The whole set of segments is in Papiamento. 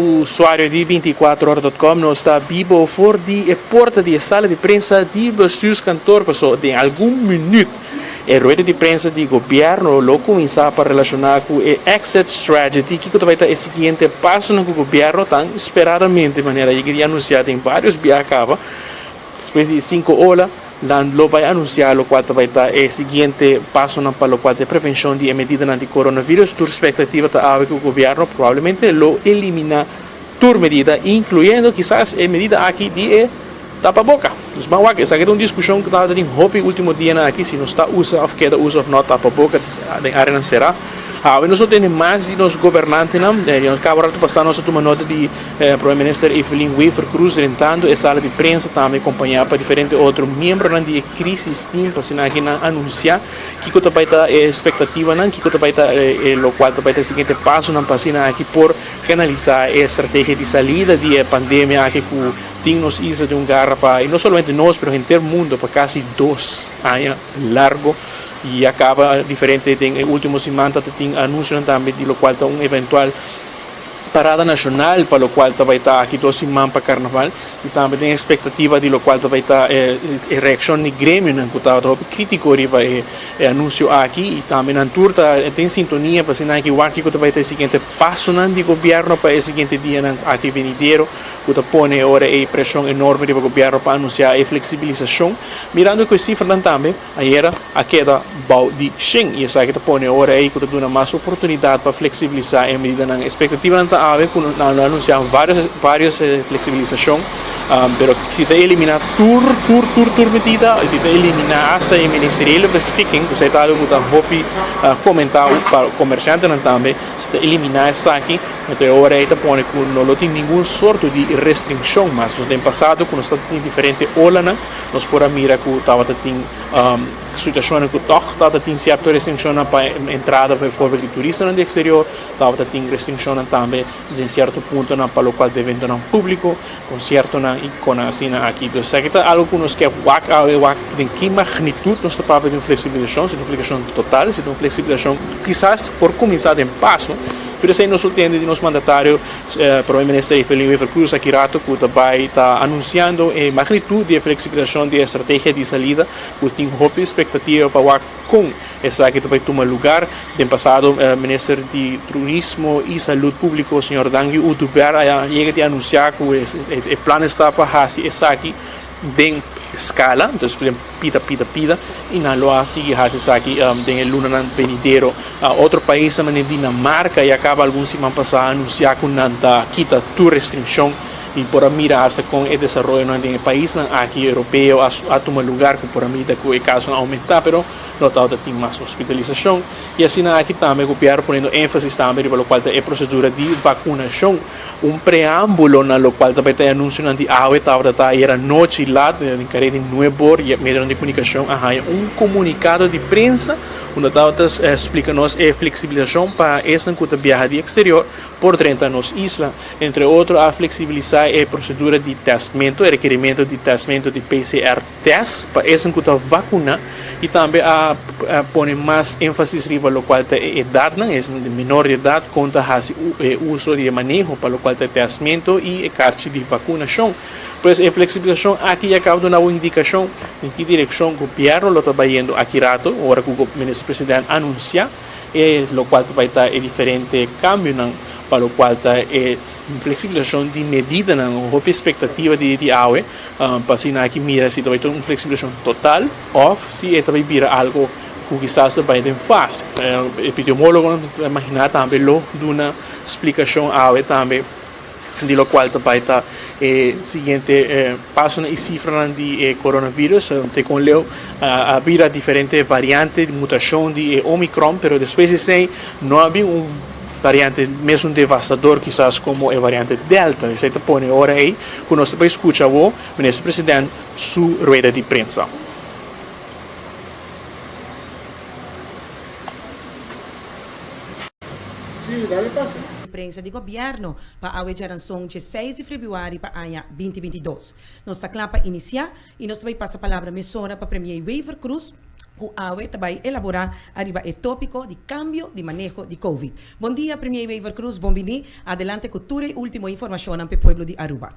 Usuario di binticuatrohora.com, nos ta bibo for di e porta di e sala di prensa di Bestuurskantoor paso den algun minuut e rueda di prensa di gobierno lo cuminsa pa relaciona cu e exit strategy, kico ta bay ta e siguiente pasonan cu gobierno tan esperadamente manera yega di anuncia den varios biaha caba. Despues di e sinku ola, nan lo bai anunsiá lokual ta bai ta e siguiente pasonan pa lokual ta e prevenshon di e medidanan di coronavirus. Tur spektativa ta awe ku gobièrnu probablemente lo eliminá tur medida, inkluyendo kisas e medida aki di e tapaboka. Dus ban wak, esaki ta un diskushon ku tabata tin hopi último dianan aki, si nos ta usa òf keda usa òf no tapaboka den áreanan será. Awe nos lo tende mas di nos gobernantenan. Nos kaba ratu pasá nos a tuma nota di Prome Minister Evelyn Wever-Croes drentando e sala di prensa tambe acompaña pa diferente otro miembronan di e crisis team pa asina aki nan anuncia kico ta bay ta e expectativanan, kico ta bay ta e locual ta bay ta e siguiente pasonan pa asina aki por canalisa e estrategia di salida di e pandemia aki cu tin nos isla den un garra pa, y no solamente nos pero henter mundo pa casi dos aña largo y a caba diferente den e ultimo siman ta tin anuncionan tambe di locual ta un eventual Parada nashonal pa lokual ta bai ta aki dos siman pa karnaval i tambe den ekspektativa di lokual ta bai ta e reakshon di gremionan ku tabata hopi kritiko riba e anunsio aki i tambe nan tur ta den sintonia pa asina aki wak kiko ta bai ta e siguiente pasonan di gobièrnu pa e siguiente dianan aki venidero ku ta pone e ora ei preshon enorme riba gobièrnu pa anunsiá e fleksibilisashon mirando ku e sifranan tambe Ayera a keda bou di shen i esaki ta pone ora ei ku ta duna mas oportunidat pa fleksibilisá e medidanan. Espektativanan ta awe ku nan lo anunsiá vários vários fleksibilisashon, pero si ta eliminá tur tur tur tur medida i si ta eliminá asta e ministeriële beschikking, ku esei ta algu ku ta hopi komentá pa komershantenan tambe, si ta eliminá esaki anto e ora ei ta pone ku no lo tin ningun sorto di restringshon mas. Nos den pasado ku nos ta tin diferente olanan. Nos por a mira ku tabata tin situashonnan ku tòg tabata tin sierto restrikshonnan pa entrada bijvoorbeeld di turistanan di eksterior, tabata tin restrikshonnan tambe den sierto puntonan pa lokual ta eventonan públiko, konsiertonan i konan asina aki. Dus esaki ta algu ku nos ke wak awe, wak den ki magnitut nos ta papia di un fleksibilisashon, si ta un fleksibilisashon total, si ta un fleksibilisashon kisas por kuminsá den paso, pero esei nos lo tende di nos mandatario. Prome Minister Evelyn Wever-Croes aki rato cu ta bay ta anunciando e magnitud di e flexibilisacion di e estrategia di salida cu tin hopi expectativa pa wak con esaki ta bay tuma lugar. Den pasado Minister di Turismo y Salud Publico señor Dangui Oduber a yega di anuncia cu e plan esta pa haci esaki den escala, entonces den pida pida pida y nan lo a sigui haci esaki den e lunanan benidero. Otro paisnan manera Dinamarca ya caba algun siman pasa a anuncia cu nan ta kita tur restriccion y por a mira hasta con e desaroyonan den e paisnan aki europeo a tuma lugar cu por a mira cu e casonan a aumenta pero no tabata tin mas hospitalisacion y asina aki tambe gobierno poniendo enfasis tambe riba locual ta e procedura di vacunacion. Un preámbulo na lokual ta bai ta e anunsionan di awe tabata ta ayera nochi lat den kare di nuebor i e medionan di komunikashon a haña un komunikado di prensa unda tabata splika nos e fleksibilisashon pa esnan ku ta biaha di eksterior por drenta nos isla. Entre otro a fleksibilisá e prosedura di tèstmentu, e rekerimentu di tèstmentu di PCR tèst pa esnan ku ta vakuná i tambe a pone mas énfasis riba lokual ta e edatnan, esnan di menor di edat kon ta hasi e uso di e maneho pa lokual ta e tèstmentu i e karchi di vakunashon. Pues e fleksibilisashon aki ya kaba duna un indikashon den ki direkshon gobièrnu lo ta bayendo aki rato ora ku Minister President anunsiá e lokual ta bai ta e diferente kambionan pa lokual ta e Flexibilisacion di medidanan, hopi expectativa di di awe pa asina aki mira si ta bai ta un flexibilisacion total of si e ta bai bira algo cu kisas ta bai den fase. Epidemiologonan ta imagina tambe lo duna splicacion awe tambe di locual ta bai ta e siguiente pasonan y cifranan di e coronavirus. Te con leu a bira diferente variante, mutacion di e omicron, pero despues di esey no a bin un Variante mesun devastador kisas como e variante Delta. Esey ta pone ora ey cu nos ta bay scucha awo Minister President su rueda di prensa. Prensa di Gobierno pa awe djaranson dje seis di febrüari pa aña binti 22. Nos ta kla pa inicia y nos ta bay pasa palabra mesora pa Premier Wever Croes. Ku awe ta bai elaborá ariba e tópiko di kambio di maneho di Covid. Bon dia Premier Wever Croes, bon bini. Adelante ku tur e último informashonnan p'e pueblo di Aruba.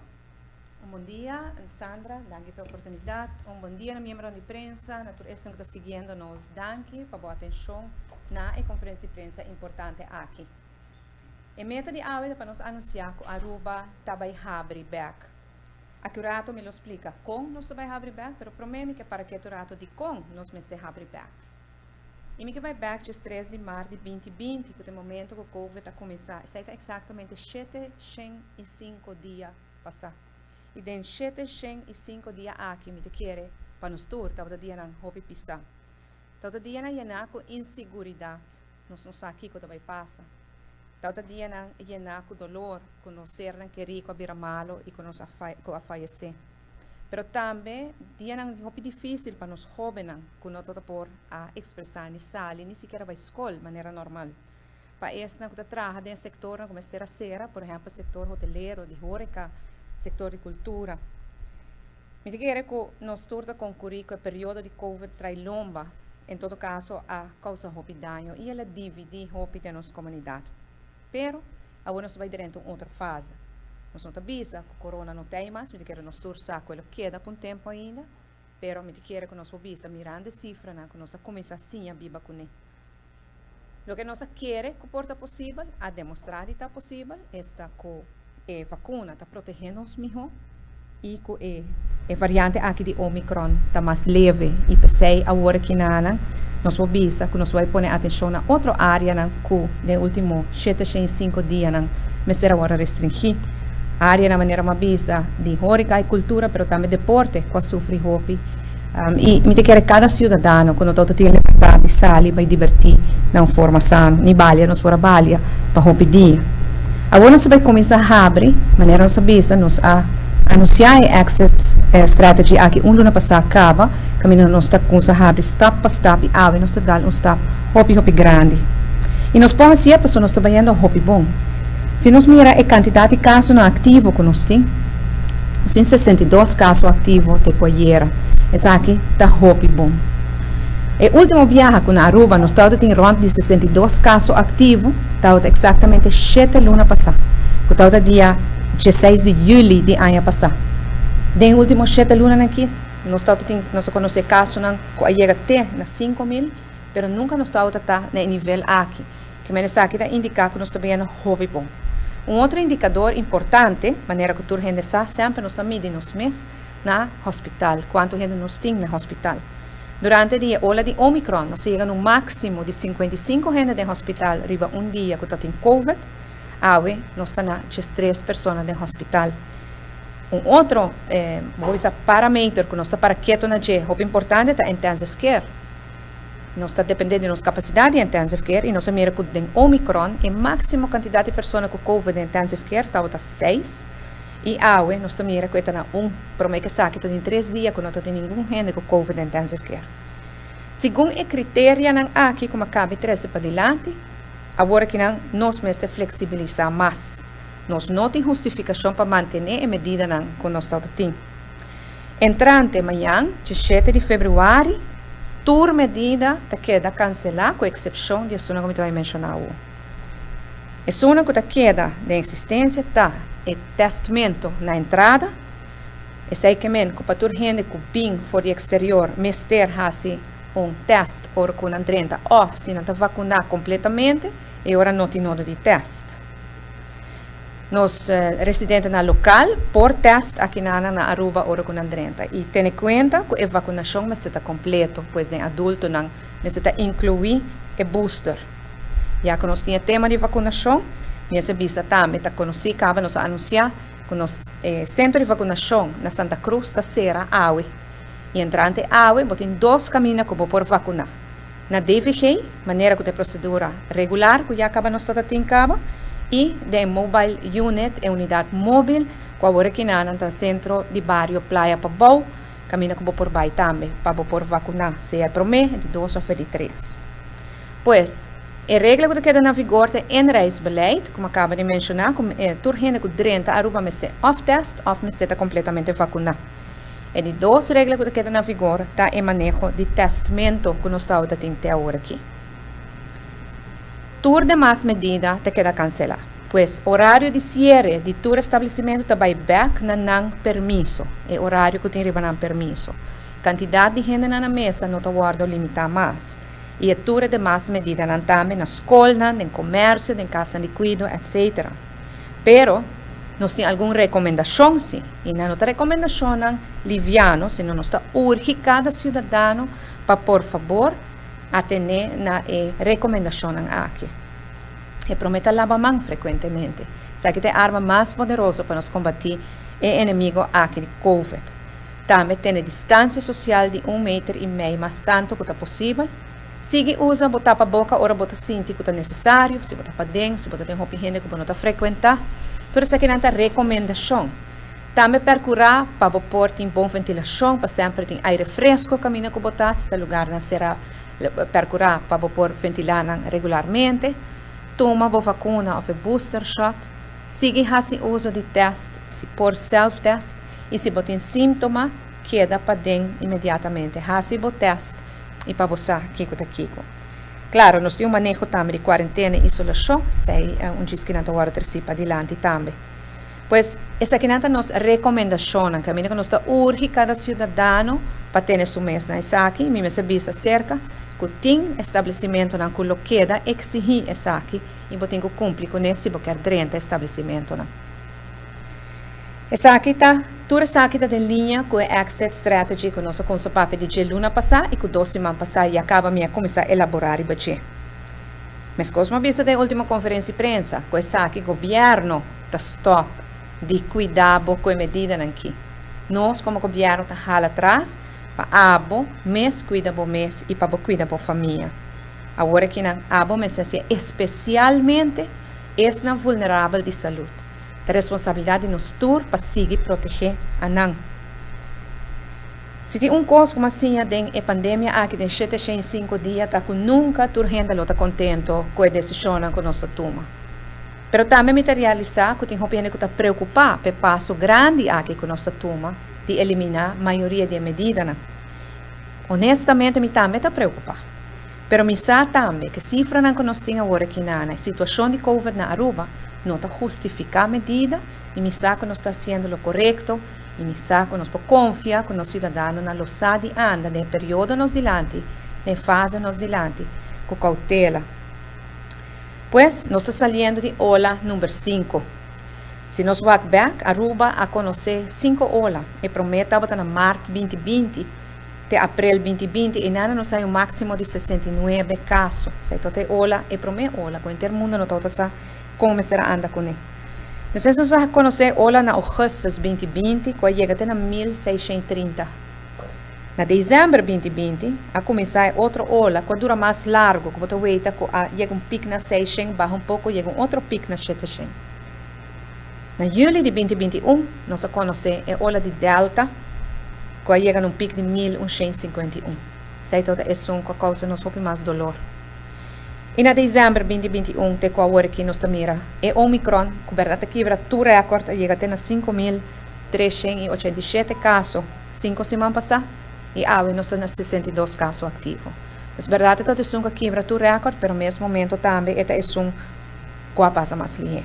Un bon dia Sandra, danki p'e oportunidat. Un bon dia na miembronan di prensa, na tur esnan ku ta siguiendo nos. Danki pa bo atenshon na e konferensia di prensa importante aki. E meta di awe ta pa nos anunsiá ku Aruba ta bai habri bèk. Aki un rato mi lo splika kon nos ta bai habri bèk, pero promé mi ke para ketu rato dikon nos mester habri bèk. I mi ke bai bèk djes tres di mart di 2020, ku ta e momento ku Covid a kuminsá. Esei ta eksaktamente 705 dia pasá. I den 705 dia aki mi ta kere pa nos tur tabata dianan hopi pisá. Tabata dianan yená ku insiguridat, nos no sa kiko ta bai pasa. Tabata dianan yená ku dolor, ku nos sernan kerí ku a bira malu i ku nos a ku a fayesé. Pero tambe dianan hopi difísil pa nos hóbennan ku no tabata por a ekspresá ni sali ni sikiera bai skol manera normal. Pa esnan ku ta traha den e sektornan ku mester a sera, por ehèmpel sektor hotelero, di hóreka, sektor di kultura. Mi ta kere ku nos tur ta konkurí ku e periodo di Covid trai lomba, en todo kaso a kousa hopi daño i el a dividí hopi den nos komunidat. Pero, awor nos ta bai drenta un otro fase. Nos no ta bisa ku korona no ta ei mas, mi ta kere nos tur sa ku el lo keda pa un tempu ainda, pero mi ta kere ku nos por bisa mirando e sifranan ku nos a kuminsá siña biba kuné. Loke nos a kere ku por ta posibel, a demostrá di ta posibel, esta ku e vakuna ta protehé nos mihó i ku e e variante aki di Omicron ta mas leve i p'esei awor aki nanan nos por bisa ku nos bai pone atenshon na otro áreanan ku den último 705 dianan mester a wòrdu restringí. Áreanan manera mi a bisa di hóreka i kultura pero tambe deporte ku a sufri hopi. I mi ta kere kada siudadano ku no ta tin libertat di sali bai dibertí na un forma sano, ni balia nos por a balia pa hopi dia. Awor nos ta bai kuminsá habri, manera nos a bisa, nos a anunsiá e exit strategy aki un luna pasá kaba, kaminda nos ta kuminsá habri stap pa stap i awe nos ta dal un stap hopi hopi grandi. I nos por hasié pasobra nos ta bayendo hopi bon. Si nos mira e kantidat di kasonan aktivo ku nos tin, Nos tin 62 kaso aktivo te ku ayera. Esaki ta hopi bon. E último biaha ku na Aruba nos tabata tin rònt di 62 kaso aktivo tabata eksaktamente shete luna pasá, ku tabata dia 16 di yüli di aña pasá. Den e último shete lunanan aki nos tabata tin nos a konosé kasonan ku a yega te na 5000, pero nunka nos tabata ta na e nivel aki. Kimen esaki ta indiká ku nos ta bayendo hopi bon. Un otro indikador importante, manera ku tur hende sa, semper nos a midi nos mes na hospital, kuantu hende nos tin na hospital. Durante di e ola di Omicron nos a yega na un máksimo di 55 hende den hospital riba un dia ku ta tin Covid, awe nos ta na 13 persona den hospital. Un otro, bo por bisa parameter ku nos ta para ketu na dje hopi importante ta intensive care. Nos ta depende di nos kapasidat di intensive care i nos a mira ku den Omicron e máksimo kantidat di persona ku covid den intensive care tabata seis i awe nos ta mira ku e ta na un. Promé ku esaki ta tin tres dia ku no ta tin ningun hende ku covid den intensive care. Segun e kriterianan aki ku mi a kaba di trese padilanti, awor akinan nos mester fleksibilisá mas. Nos no tin hustifikashon pa mantené e medidanan ku nos tabata tin. Entrante mañan, 17 di februari, tur medida ta keda kanselá ku eksepshon di esunnan ku mi ta bai menshoná awor. Esunnan ku ta keda den eksistensia ta e tèstmentu na entrada, esei ke men ku pa tur hende ku bin for di eksterior mester hasi un tèst ora ku nan drenta òf si nan ta vakuná kompletamente e ora no tin nodo di tèst. Nos residentenan lokal por tèst akinanan na Aruba ora ku nan drenta i tene kuenta ku e vakunashon mester ta kompleto, pues den adultonan mester ta inkluí e booster. Ya ku nos tin e tema di vakunashon, mi a bisa tambe ta konosí kaba nos a anunsiá ku nos sentro di vakunashon na Santa Cruz ta sera awe i entrante awe bo tin dos kaminda ku bo por vakuná. Na DVG, manera ku ta e prosedura regular ku ya kaba nos ta ta tin kaba, i den e mobile unit, e unidat mobil, ku awor aki nan ta sentro di bario Playa Pabou, kaminda ku bo por bai tambe pa bo por vakuná, sea e promé, e di dos òf e di tres. Pues, e regla ku ta keda na vigor ta e inreisbeleid, ku mi a kaba di menshoná, ku tur hende ku drenta Aruba mester òf tèst òf mester ta kompletamente vakuná. E di dos regla ku ta keda na vigor ta e maneho di tèstmentu ku nos tabata tin te awor aki. Tur demas medida ta keda kanselá. Pues, orario di siere di tur establesimentu ta bai bèk na nan permiso, e orario ku tin riba nan permiso. Kantidat di hendenan na mesa no ta wòrdu limitá mas. I e tur e demas medidanan tambe na skolnan, den komersio, den kasnan di kuido, etc. Pero, nos tin algun rekomendashon si, i nan no ta rekomendashonnan liviano, sino nos ta urgi kada siudadano pa por fabor atené na e rekomendashonnan aki. E promé ta laba man frekuentemente. Esaki ta e arma mas poderoso pa nos kombatí e enemigo aki di Covid. Tambe tene distansia sosial di un meter i mei mas tantu ku ta posibel. Sigui usa bo tapaboka ora bo ta sinti ku ta nesesario, si bo ta paden, si bo ta den hopi hende ku bo no ta frekuentá. Tur esakinan ta rekomendashon. Tambe perkurá pa bo por tin bon ventilashon, pa semper tin aire fresko kaminda ku bo ta, si ta lugarnan será perkurá pa bo por ventilá nan regularmente. Tuma bo vakuna òf e booster shot. Sigui hasi uso di tèst, si por sèlftèst, i si bo tin síntoma, keda paden inmediatamente. Hasi bo tèst i pa bo sa kiko ta kiko. Klaro, nos tin un maneho tambe di kuarentena i isolashon, esei un djis kinan ta wòrdu tresí padilanti tambe. Pues, esakinan ta nos rekomendashonnan, kaminda ku nos ta urgi kada siudadano pa tene su mes na esaki. Mi mester bisa aserka ku tin establesimentonan ku lo keda eksihí esaki i bo tin ku kumpli kuné si bo kier drenta establesimentonan. Esaki ta, tur esaki ta den liña ku e exit strategy ku nos a kumsa papia di dje luna pasá i ku dos siman pasá ya kaba mi a kuminsá elaborá riba dje. Meskos mi a bisa den e último konferensia di prensa ku esaki gobièrnu ta stòp di kuida bo ku e medidanan ki. Nos komo gobièrnu ta hala tras pa abo mes kuida bo mes i pa bo kuida bo famia. Awor akinan abo mester hasié espesialmente esnan vulnerabel di salud. Ta responsabilidat di nos tur pa sigui protegé a nan. Si tin un kos ku mi a siña den e pandemia aki den 705 dia ta ku nunka tur hende lo ta kontento ku e desishonnan ku nos ta tuma. Pero tambe mi ta realisá ku tin hopi hende ku ta preokupá pa e paso grandi aki ku nos ta tuma di eliminá mayoria di e medidanan. Honestamente mi tambe ta preokupá. Pero mi sa tambe ku e sifranan ku nos tin awor aki na na e situashon di covid na Aruba no ta hustifiká medida i mi sa ku nos ta hasiendo lo korekto i mi sa ku nos por konfia ku nos siudadanonan lo sa di anda den e periodo nos dilanti, den e fase nos dilanti ku koutela. Pues, nos ta saliendo di ola number sinku. Si nos wak bek, Aruba a konosé sinku ola. E promé tabata na mart 2020 te aprel 2020 i nada nos hay un máksimo di 69 kaso. Esei tabata e ola, e promé ola, ku henter mundu no tabata sa kon mester a anda kuné. Despues nos a konosé ola na ougùstùs 2020 ku a yega te na 1630. Na desèmber 2020 a kuminsá e otro ola ku a dura mas largu, ku bo ta weita ku a yega un pik na 600, baha un poko yega un otro pik na 700. Na yüli di 2021 nos a konosé e ola di Delta ku a yega na un pik di 1151. Esei tabata esun ku a kousa nos hopi mas dolor. I na desèmber 2021 te ku awor aki nos ta mira e Omicron ku bèrdat ta kibra tur rèkòrt a yega te na 5387 kaso sinku siman pasá i awe nos ta na 62 kaso aktivo. Pues bèrdat e ta esun ku a kibra tur rèkòrt pero mes momento tambe e ta esun ku a pasa mas lihé.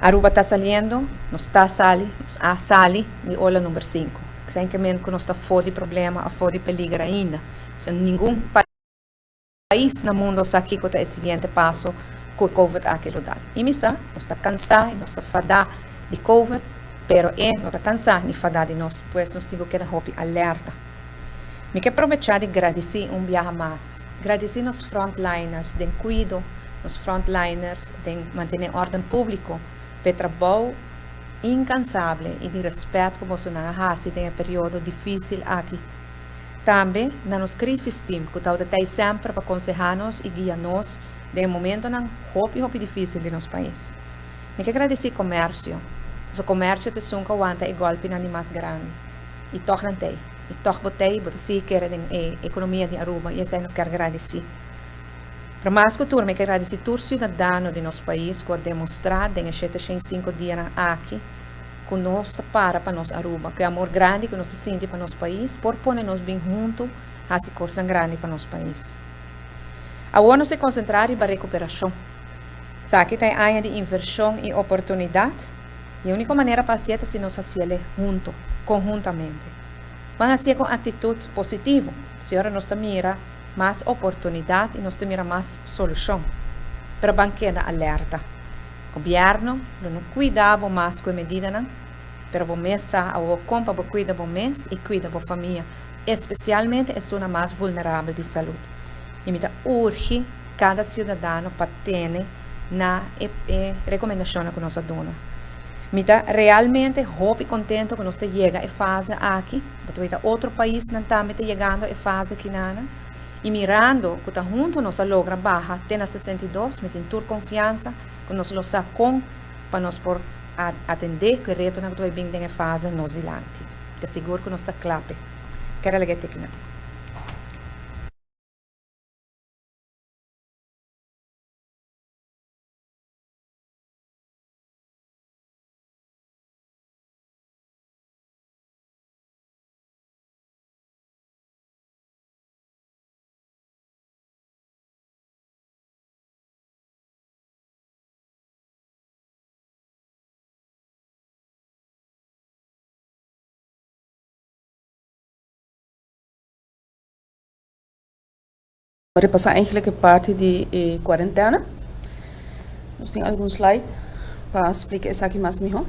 Aruba ta saliendo, nos ta sali, nos a sali di ola number sinku. Esei ke men ku nos ta afó di problema, afó di peliger ainda. So ningun pais na mundo sa kiko ta e siguiente paso ku e covid aki lo dal. I mi sa, nos ta kansá i nos ta fadá di covid, pero e no ta kansá ni fadá di nos, pues nos tin ku keda hopi alerta. Mi ke probechá di gradisí un biaha mas, gradisí nos frontliners den kuido, nos frontliners den mantené órden públiko pa e trabou inkansable i di rèspèt ku bosonan a hasi den e periodo difísil aki. Tambe na nos crisis team ku tabata tei semper pa konsehá nos i guia nos den e momentonan hopi hopi difísil di nos pais. Mi ke gradisí komersio, pasobra komersio ta esun ku a wanta e gòlpinan di mas grandi i tòg nan tei i tòg bo tei bo ta sigui kere den e ekonomia di Aruba i esei nos kier gradisí. Pero mas ku tur mi ke gradisí tur siudadano di nos pais ku a demostrá den e 705 dianan aki ku ku nos ta para pa nos Aruba, ku e amor grandi ku nos ta sinti pa nos pais por pone nos bin huntu hasi kosnan grandi pa nos pais. Awor nos e konsentrá riba rekuperashon. Esaki ta e aña di invershon i oportunidat i e úniko manera pa hasié ta si nos hasiel huntu, konhuntamente. Ban hasié ku aktitut positivo, si ora nos ta mira mas oportunidat i nos ta mira mas solushon. Pero ban keda alerta. Gobièrnu lo no kuida bo mas ku e medidanan, pero bo mes sa awor kon pa bo kuida bo mes i kuida bo famia, espesialmente esunnan mas vulnerabel di salud. I mi ta urgi kada siudadano pa tene na e e rekomendashonnan ku nos a duna. Mi ta realmente hopi kontento ku nos ta yega e fase aki, bo ta weta otro paisnan tambe ta yegando e fase kinanan. I mirando ku ta huntu nos a logra baha te na 62, mi tin tur konfiansa ku nos lo sa kon pa nos por atendé ku e retonan ku ta bai bin den e fase nos dilanti. Ta sigur ku nos ta kla p'e. Kere laga e tekinan. Repasá eigenlijk e parti di e kuarentena. Nos tin algun slide pa splika esaki mas mihó.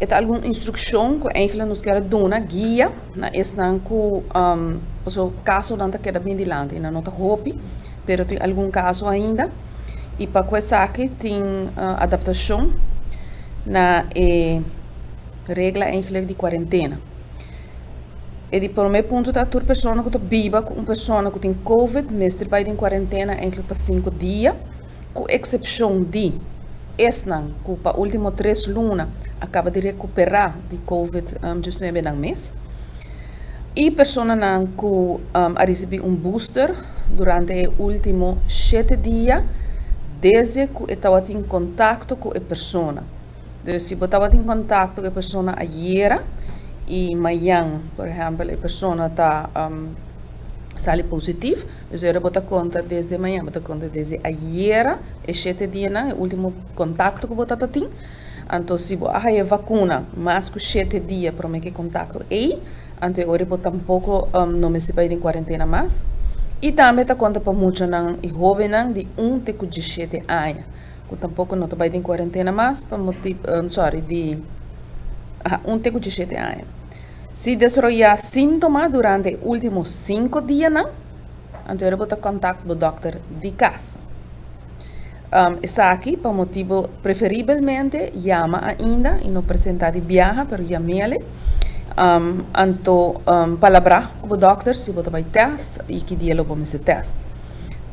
E ta algun instrukshon ku eigenlijk nos kier a duna guia na esnan ku pasobra kasonan ta keda bin dilanti i nan no ta hopi pero tin algun kaso ainda i pa ku esaki tin adaptashon na e regla eigenlijk di kuarentena. E di promé punto ta tur persona ku ta biba ku un persona ku tin covid mester bai den kuarentena enkele pa sinku dia, ku eksepshon di esnan ku pa último tres luna a kaba di rekuperá di covid diesnuebe nan mes, i personanan ku a risibí un booster durante e último shete dia desde ku e tabatin kontakto ku e persona. Dus si bo tabatin kontakto ku e persona ayera i mayan, por ehèmpel, e persona ta sali positif, dus ora bo ta konta desde mayan, bo ta konta desde ayera e shete dianan, e último kontakto ku bo tabatin. Anto si bo a haña e vakuna mas ku shete dia promé ku e kontakto ei, anto e ora bo tampoko no mester bai den kuarentena mas. I tambe ta konta pa muchanan i hóbennan di un te ku dieshete aña. Ku tampoko no ta bai den kuarentena mas pa motibu, sorry, di un te ku dieshete aña. Si desaroyá síntoma durante e último sinku dianan, anto bo ta kontakt bo dòkter di kas. Esaki pa motibu preferibelmente yama ainda i no presentá di biaha, pero yam'el. Anto palabrá ku bo dòkter si bo ta bai tèst i ki dia lo bo mester tèst.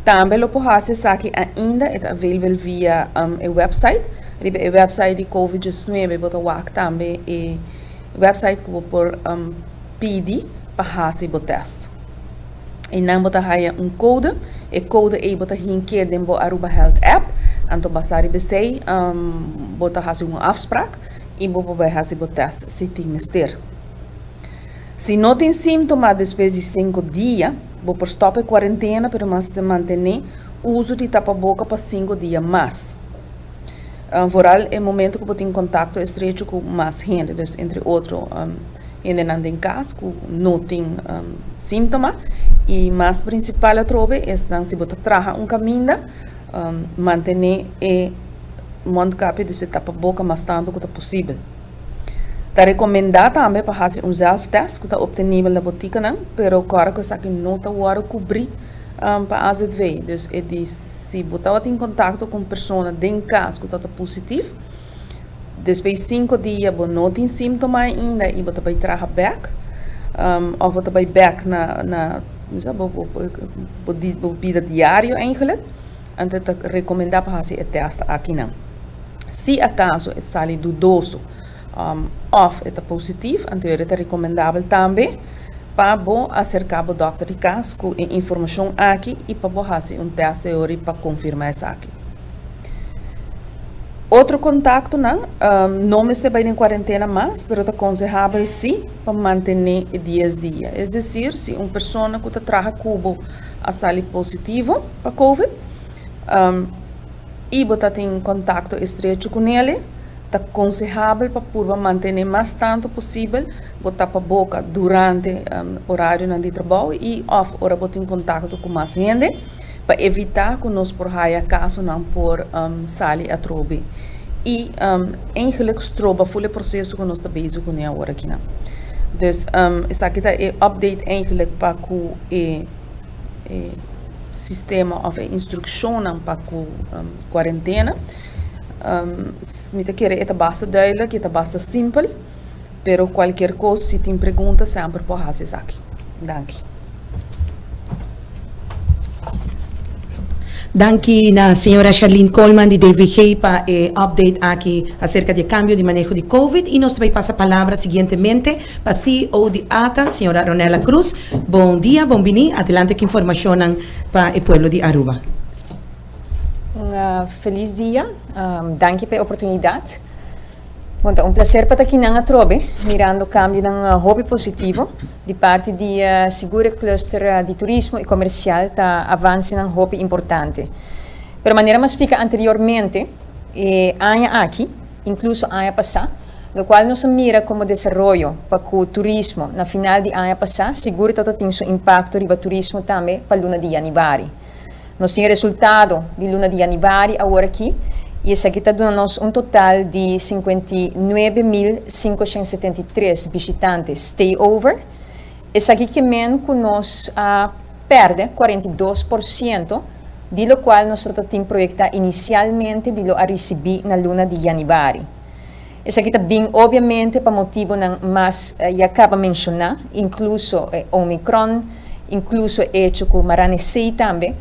Tambe lo por hasi esaki ainda, e ta available via e website. Riba e website di Covid 19 bo ta wak tambe e website ku bo por pidi pa hasi bo test. Einan bo ta haya un kode, e kode ei bo ta hink'é den bo Aruba Health app, anto basá riba esei bo ta hasi un afsprak i bo por bai hasi bo test si tin mester. Si no tin síntoma despues di sinku dia, bo por stòp e kuarentena pero mester mantené uso di tapaboka pa sinku dia mas. Vooral e momento ku bo tin kontakto estrecho ku mas hende, dus entre otro hendenan den kas ku no tin síntoma. I mas prinsipal atrobe esnan si bo ta traha un kaminda, mantené e mondkapje, dus e tapaboka mas tantu ku ta posibel. Ta rekomendá tambe pa hasi un zelftest ku ta optenibel na botikanan, pero kòrda ku esaki no ta wòrdu kubrí pa AZV. Dus e di si bo tabatin kontakto ku un persona den kas ku tabata positif, despues sinku dia bo no tin símtoma ainda i bo ta bai traha bèk òf bo ta bai bèk na na bo bida diario eigentlik, anto ta rekomendá pa hasi e tèst akinan. Si akaso e sali dudoso òf e ta positif, anto e ta rekomendabel tambe pa bo aserká bo dòkter di kas ku e informashon aki i pa bo hasi un tèst teori pa konfirmá esaki. Otro kontaktonan no mester bai den kuarentena mas, pero ta konsehabel si pa mantené e dies dia. Es desir, si un persona ku ta traha ku bo a sali positivo pa covid i bo ta tin kontakto estrecho ku nele, ta konsehabel pa purba mantené mas tantu posibel bo tapaboka durante orarionan di trabou i òf ora bo tin kontakto ku mas hende. Pa evitá ku nos por haya kasonan por sali atrobe i eigenlik stroba ful e proseso ku nos ta bezig kuné awor akinan. Dus esaki ta e update eigenlik pa ku e sistema òf e instrukshonnan pa ku kuarentena. Mi ta kere e ta basta duidelijk, e ta basta simpel, pero kualkier kos si tin pregunta semper por hasi esaki. Danki. Danki na señora Charlene Koolman di DVG pa e update aki acerca di e cambio di maneho di Covid y nos ta bay pasa palabra siguientemente pa CEO di ata, señora Ronella Cruz. Bon dia, bon bini, adelante cu informacionnan pa e pueblo di Aruba. Un feliz dia, danki pa e oportunidad. Bon, ta un placer pa ta kinan atrobe, mirando cambionan hopi positivo di parti di sigur e cluster di turismo y comercial ta avancenan hopi importante. Pero manera mi a splica anteriormente, e aña aki, incluso aña pasa, locual nos a mira como desaroyo pa cu turismo na final di aña pasa, sigur ta tin su impacto riba turismo tambe pa luna di januari. Nos tin e resultado di luna di yanüari awor aki i esaki ta duna nos un total di 59.573 bishitante stayover. Esaki ke men ku nos a pèrdè 42% di lokual nos ta tin proyektá inisialmente di lo a risibí na luna di yanüari. Esaki ta bin obviamente pa motibonan mas ya kaba menshoná, inkluso e Omicron, inkluso e echo ku marane sei tambe,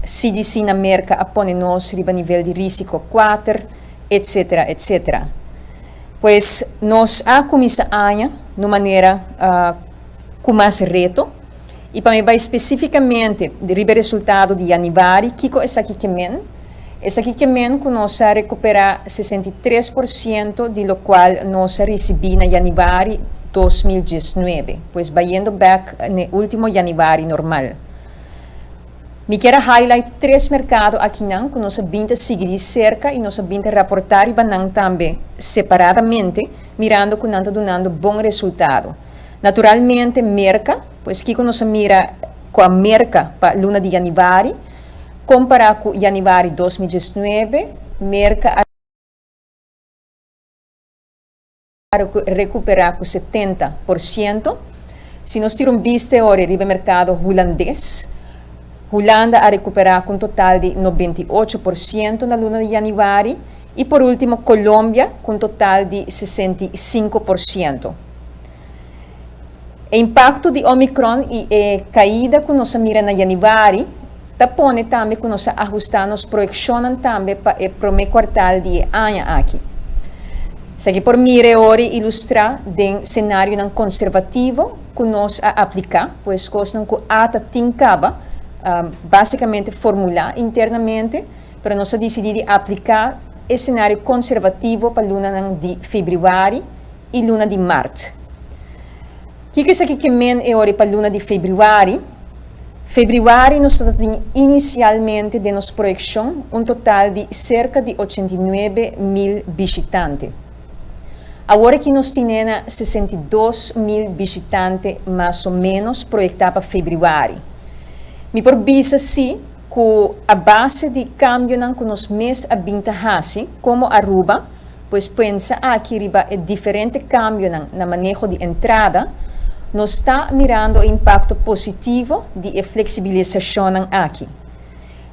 CDC na Merka a pone nos riba nivel di risiko kuater, etsetera, etsetera. Pues nos a kuminsá aña na un manera ku mas reto i pa mi bai spesífikamente riba e resultado di yanüari, kiko esaki ke men? Esaki ke men ku nos a rekuperá 63% di lokual nos a risibí na yanüari 2019, pues bayendo bèk n'e último yanüari normal. Mi kier a highlight tres merkado akinan ku nos a bin ta sigui di serka i nos a bin ta raportá riba nan tambe separadamente, mirando ku nan ta dunando bon resultado. Naturalmente Merka, pues kiko nos a mira ku a Merka pa luna di yanüari? Kompará ku yanüari 2019, Merka a rekuperá ku 70%. Si nos tira un bista e ora riba e merkado hulandes, Hulanda a rekuperá ku un total di 98% na luna di yanüari i por último Colombia ku un total di 65%. E impakto di Omicron i e kaida ku nos a mira na yanüari ta pone tambe ku nos a ahustá nos proyekshonnan tambe pa e promé kuartal di e aña aki. Esaki por mira e ora i ilustrá den senarionan konservativo ku nos a apliká, pues kosnan ku ata tin kaba básikamente formulá internamente, pero nos a disidí di apliká e senario konservativo pa lunanan di febrüari i luna di mart. Kiko esaki ke men e ora pa luna di febrüari? Febrüari nos ta tin inisialmente den nos proyekshon un total di serka di 89.000 bishitante. Awor aki nos tine na 62.000 bishitante mas o ménos proyektá pa febrüari. Mi por bisa si ku a base di kambionan ku nos mes a bin ta hasi komo Aruba, Pues pensa aki riba e diferente kambionan na maneho di entrada, nos ta mirando e impakto positivo di e fleksibilisashonnan aki.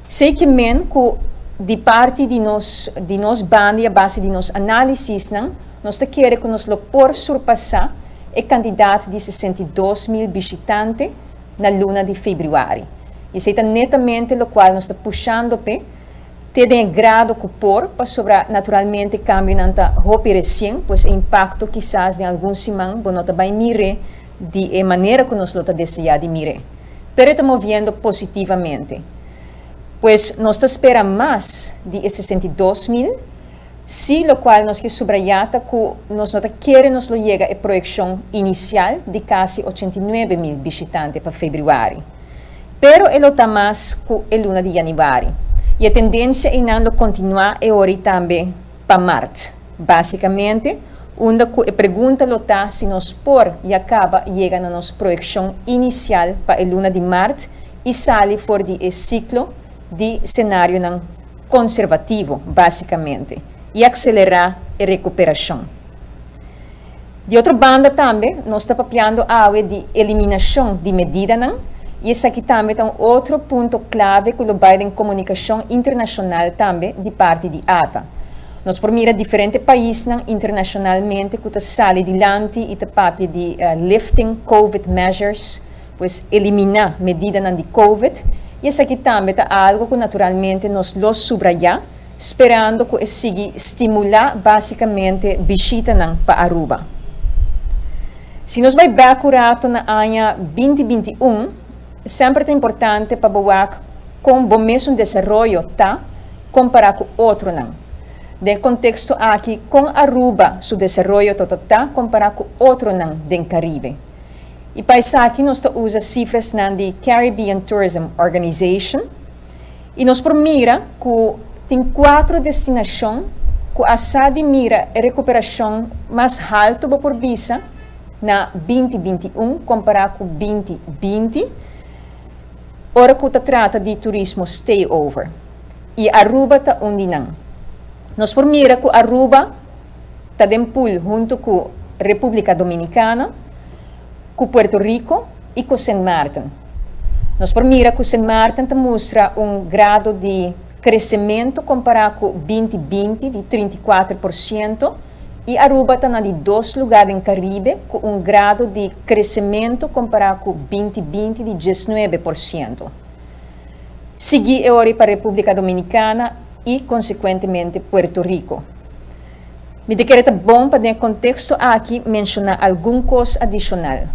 Sei ke men ku di parti di nos di nos banda i a base di nos análisisnan, nos ta kere ku nos lo por surpasá e kantidat di 62.000 bishitante na luna di febrüari. I esei ta netamente lokual nos ta pushando p'e. Te den e grado ku por, pasobra naturalmente kambionan ta hopi resien, pues e impakto kisas den algun siman bo no ta bai mir'é di e manera ku nos lo ta deseá di mir'é. Pero e ta moviendo positivamente. Pues nos ta spera mas di e 62.000. Si lokual nos ke subrayá ta ku nos no ta kere nos lo yega e proyekshon inisial di kasi 89,000 bishitante pa febrüari. Pero e lo ta mas ku e luna di yanüari. I e tendensia einan lo kontinuá e ora ei tambe pa mart. Básikamente, unda ku e pregunta lo ta si nos por ya kaba yega na nos proyekshon inisial pa e luna di mart i sali for di e siklo di senarionan konservativo, básikamente, i akselerá e rekuperashon. Di otro banda tambe nos ta papiando awe di eliminashon di medidanan i esaki tambe ta un otro punto klave ku lo bai den komunikashon internashonal tambe di parti di ata. Nos por mira diferente paisnan internashonalmente ku ta sali dilanti i ta papia di lifting covid measures, pues eliminá medidanan di covid, i esaki tambe ta algu ku naturalmente nos lo subrayá, sperando ku e sigui stimulá básikamente bishitanan pa Aruba. Si nos bai bèk un rato na aña 2021, semper ta importante pa bo wak kon bo mesun desaroyo ta kompará ku otronan. Den e konteksto aki, kon Aruba su desaroyo ta ta kompará ku otronan den Karibe? I pa esaki nos ta usa sifrasnan di Caribbean Tourism Organization i nos por mira ku tin kuatro destinashon ku a sa di mira e rekuperashon mas haltu bo por bisa na 2021 kompará ku 2020 ora ku ta trata di turismo stayover i Aruba ta un di nan. Nos por mira ku Aruba ta den pool huntu ku Repúblika Dominikana, ku Puerto Rico i ku Sint Maarten. Nos por mira ku Sint Maarten ta mustra un grado di kresementu kompará ku 2020 di 34% i Aruba ta na di dos lugá den Karibe ku un grado di kresementu kompará ku 2020 di 19%. Sigui e ora pa Repúblika Dominikana i konsekuentemente Puerto Rico. Mi ta kere ta bon pa den e konteksto aki menshoná algun kos adishonal.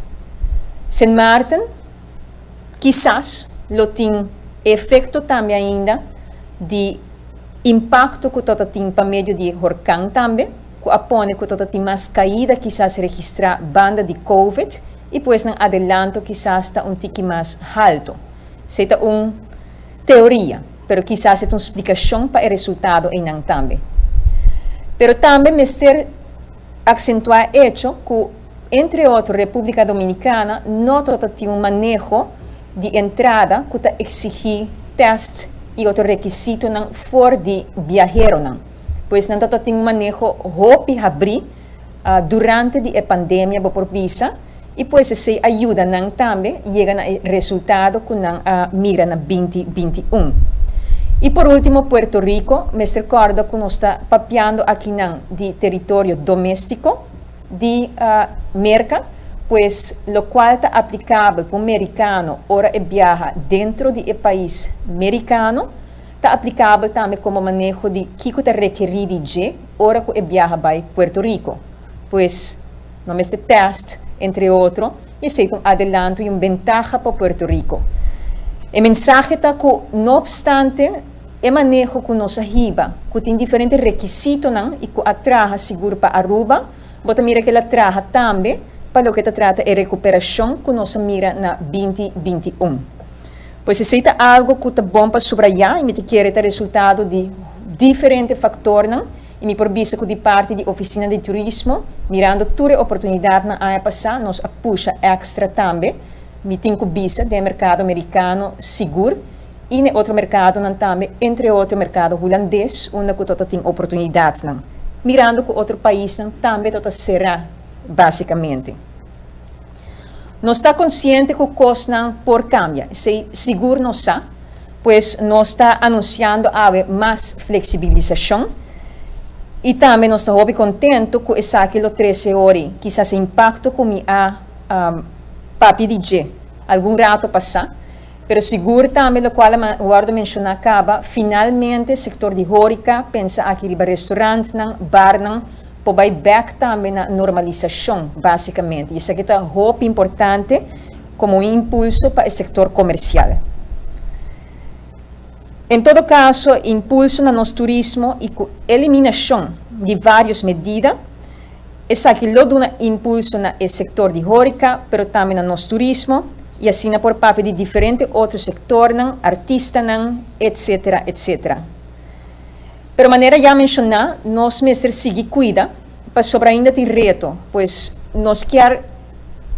Sint Maarten kisas lo tin e efekto tambe ainda di impakto ku ta tin pa medio di e horkan tambe, ku a pone ku ta tin mas kaida kisas registrá banda di covid i pues nan adelanto kisas ta un tiki mas haltu. Esei ta un teoria, pero kisas e ta un splikashon pa e resultado einan tambe. Pero tambe mester aksentuá e echo ku, entre otro, Repúblika Dominikana no tabata tin un maneho di entrada ku ta eksigí tèst i otro rekisitonan for di biaheronan. Pues nan tabata tin un maneho hopi habrí durante di e pandemia, bo por bisa. I pues esei a yuda nan tambe yega na e resultado ku nan a mira na 2021. I por ultimo Puerto Rico, mester kòrda ku nos ta papiando akinan di teritorio doméstiko di Merka, pues lokual ta aplikabel pa un merikano ora e biaha dentro di e pais merikano, ta aplikabel tambe komo maneho di kiko ta rekerí di dje ora ku e biaha bai Puerto Rico. Pues. No mester test, entre otro, i esei ta un adelanto i un bentaha pa Puerto Rico. E mensahe ta ku no opstante e maneho ku nos a hiba, ku tin diferente rekisitonan i ku a traha sigur pa Aruba, bo ta mira ku el a traha tambe pa loke ta trata e rekuperashon ku nos a mira na 2021. Pues esei ta algu ku ta bon pa subrayá i mi ta kere ta resultado di diferente faktornan. I mi por bisa ku di parti di Ofisina di Turismo, mirando tur e oportunidatnan aña pasá, nos a pusha èkstra tambe. Mi tin ku bisa den e merkado merikano sigur i na e otro merkadonan tambe, entre otro e merkado hulandes unda ku ta tin oportunidatnan, mirando ku otro paisnan tambe ta será básikamente. Nos ta konsiente ku kosnan por kambia, esei sigur nos sa. Pues nos ta anunsiando awe mas fleksibilisashon i tambe nos ta hopi kontentu ku esaki lo trese ori kisas e impakto ku mi a papia di dje algun rato pasá, pero sigur tambe lokual a wòrdu menshoná kaba, finalmente sektor di hórika, pensa aki riba restorantnan, barnan, por bai bèk tambe na normalisashon básikamente i esaki ta hopi importante. Komo un impulso pa e sektor komersial. En todo kaso, impulso na nos turismo i ku eliminashon di vários medida, esaki lo duna impulso na e sektor di hóreka, pero tambe na nos turismo i asina por papia di diferente otro sektornan, artistanan, etc. Etc. Pero manera ya menshoná, nos mester sigui kuida, pasobra ainda tin reto, pues nos kier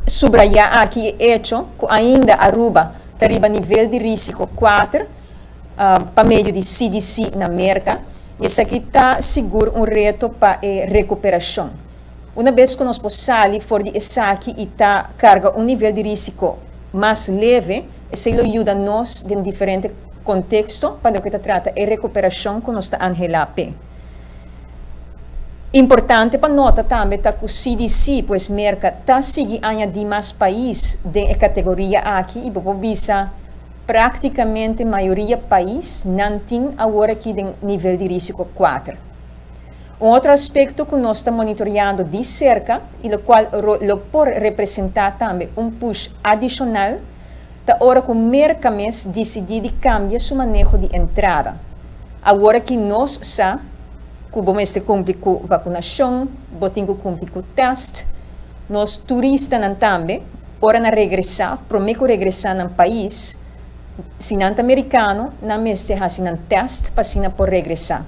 subrayá aki e echo ku ainda Aruba ta riba nivel di risiko kuater pa medio di CDC na Merka, i esaki ta sigur un reto pa e rekuperashon. Una bes ku nos por sali for di esaki i ta karga un nivel di risiko mas leve, esei lo yuda nos den diferente konteksto pa loke ta trata e rekuperashon ku nos ta anhelá p'e. Importante pa nota tambe ta ku CDC, pues Merka, ta sigui añadí mas pais den e kategoria aki i bo por bisa práktikamente mayoria pais nan tin awor aki den nivel di risiko kuater. Un otro aspekto ku nos ta monitoriando di serka i lokual lo por representá tambe un push adishonal ta ora ku Merka mes disidí di kambia su maneho di entrada. Awor aki nos sa ku bo mester kumpli ku vakunashon, bo tin ku kumpli ku tèst. Nos turistanan tambe, ora nan regresá, promé ku regresá nan pais, si nan ta merikano, nan mester hasi nan tèst pa asina por regresá.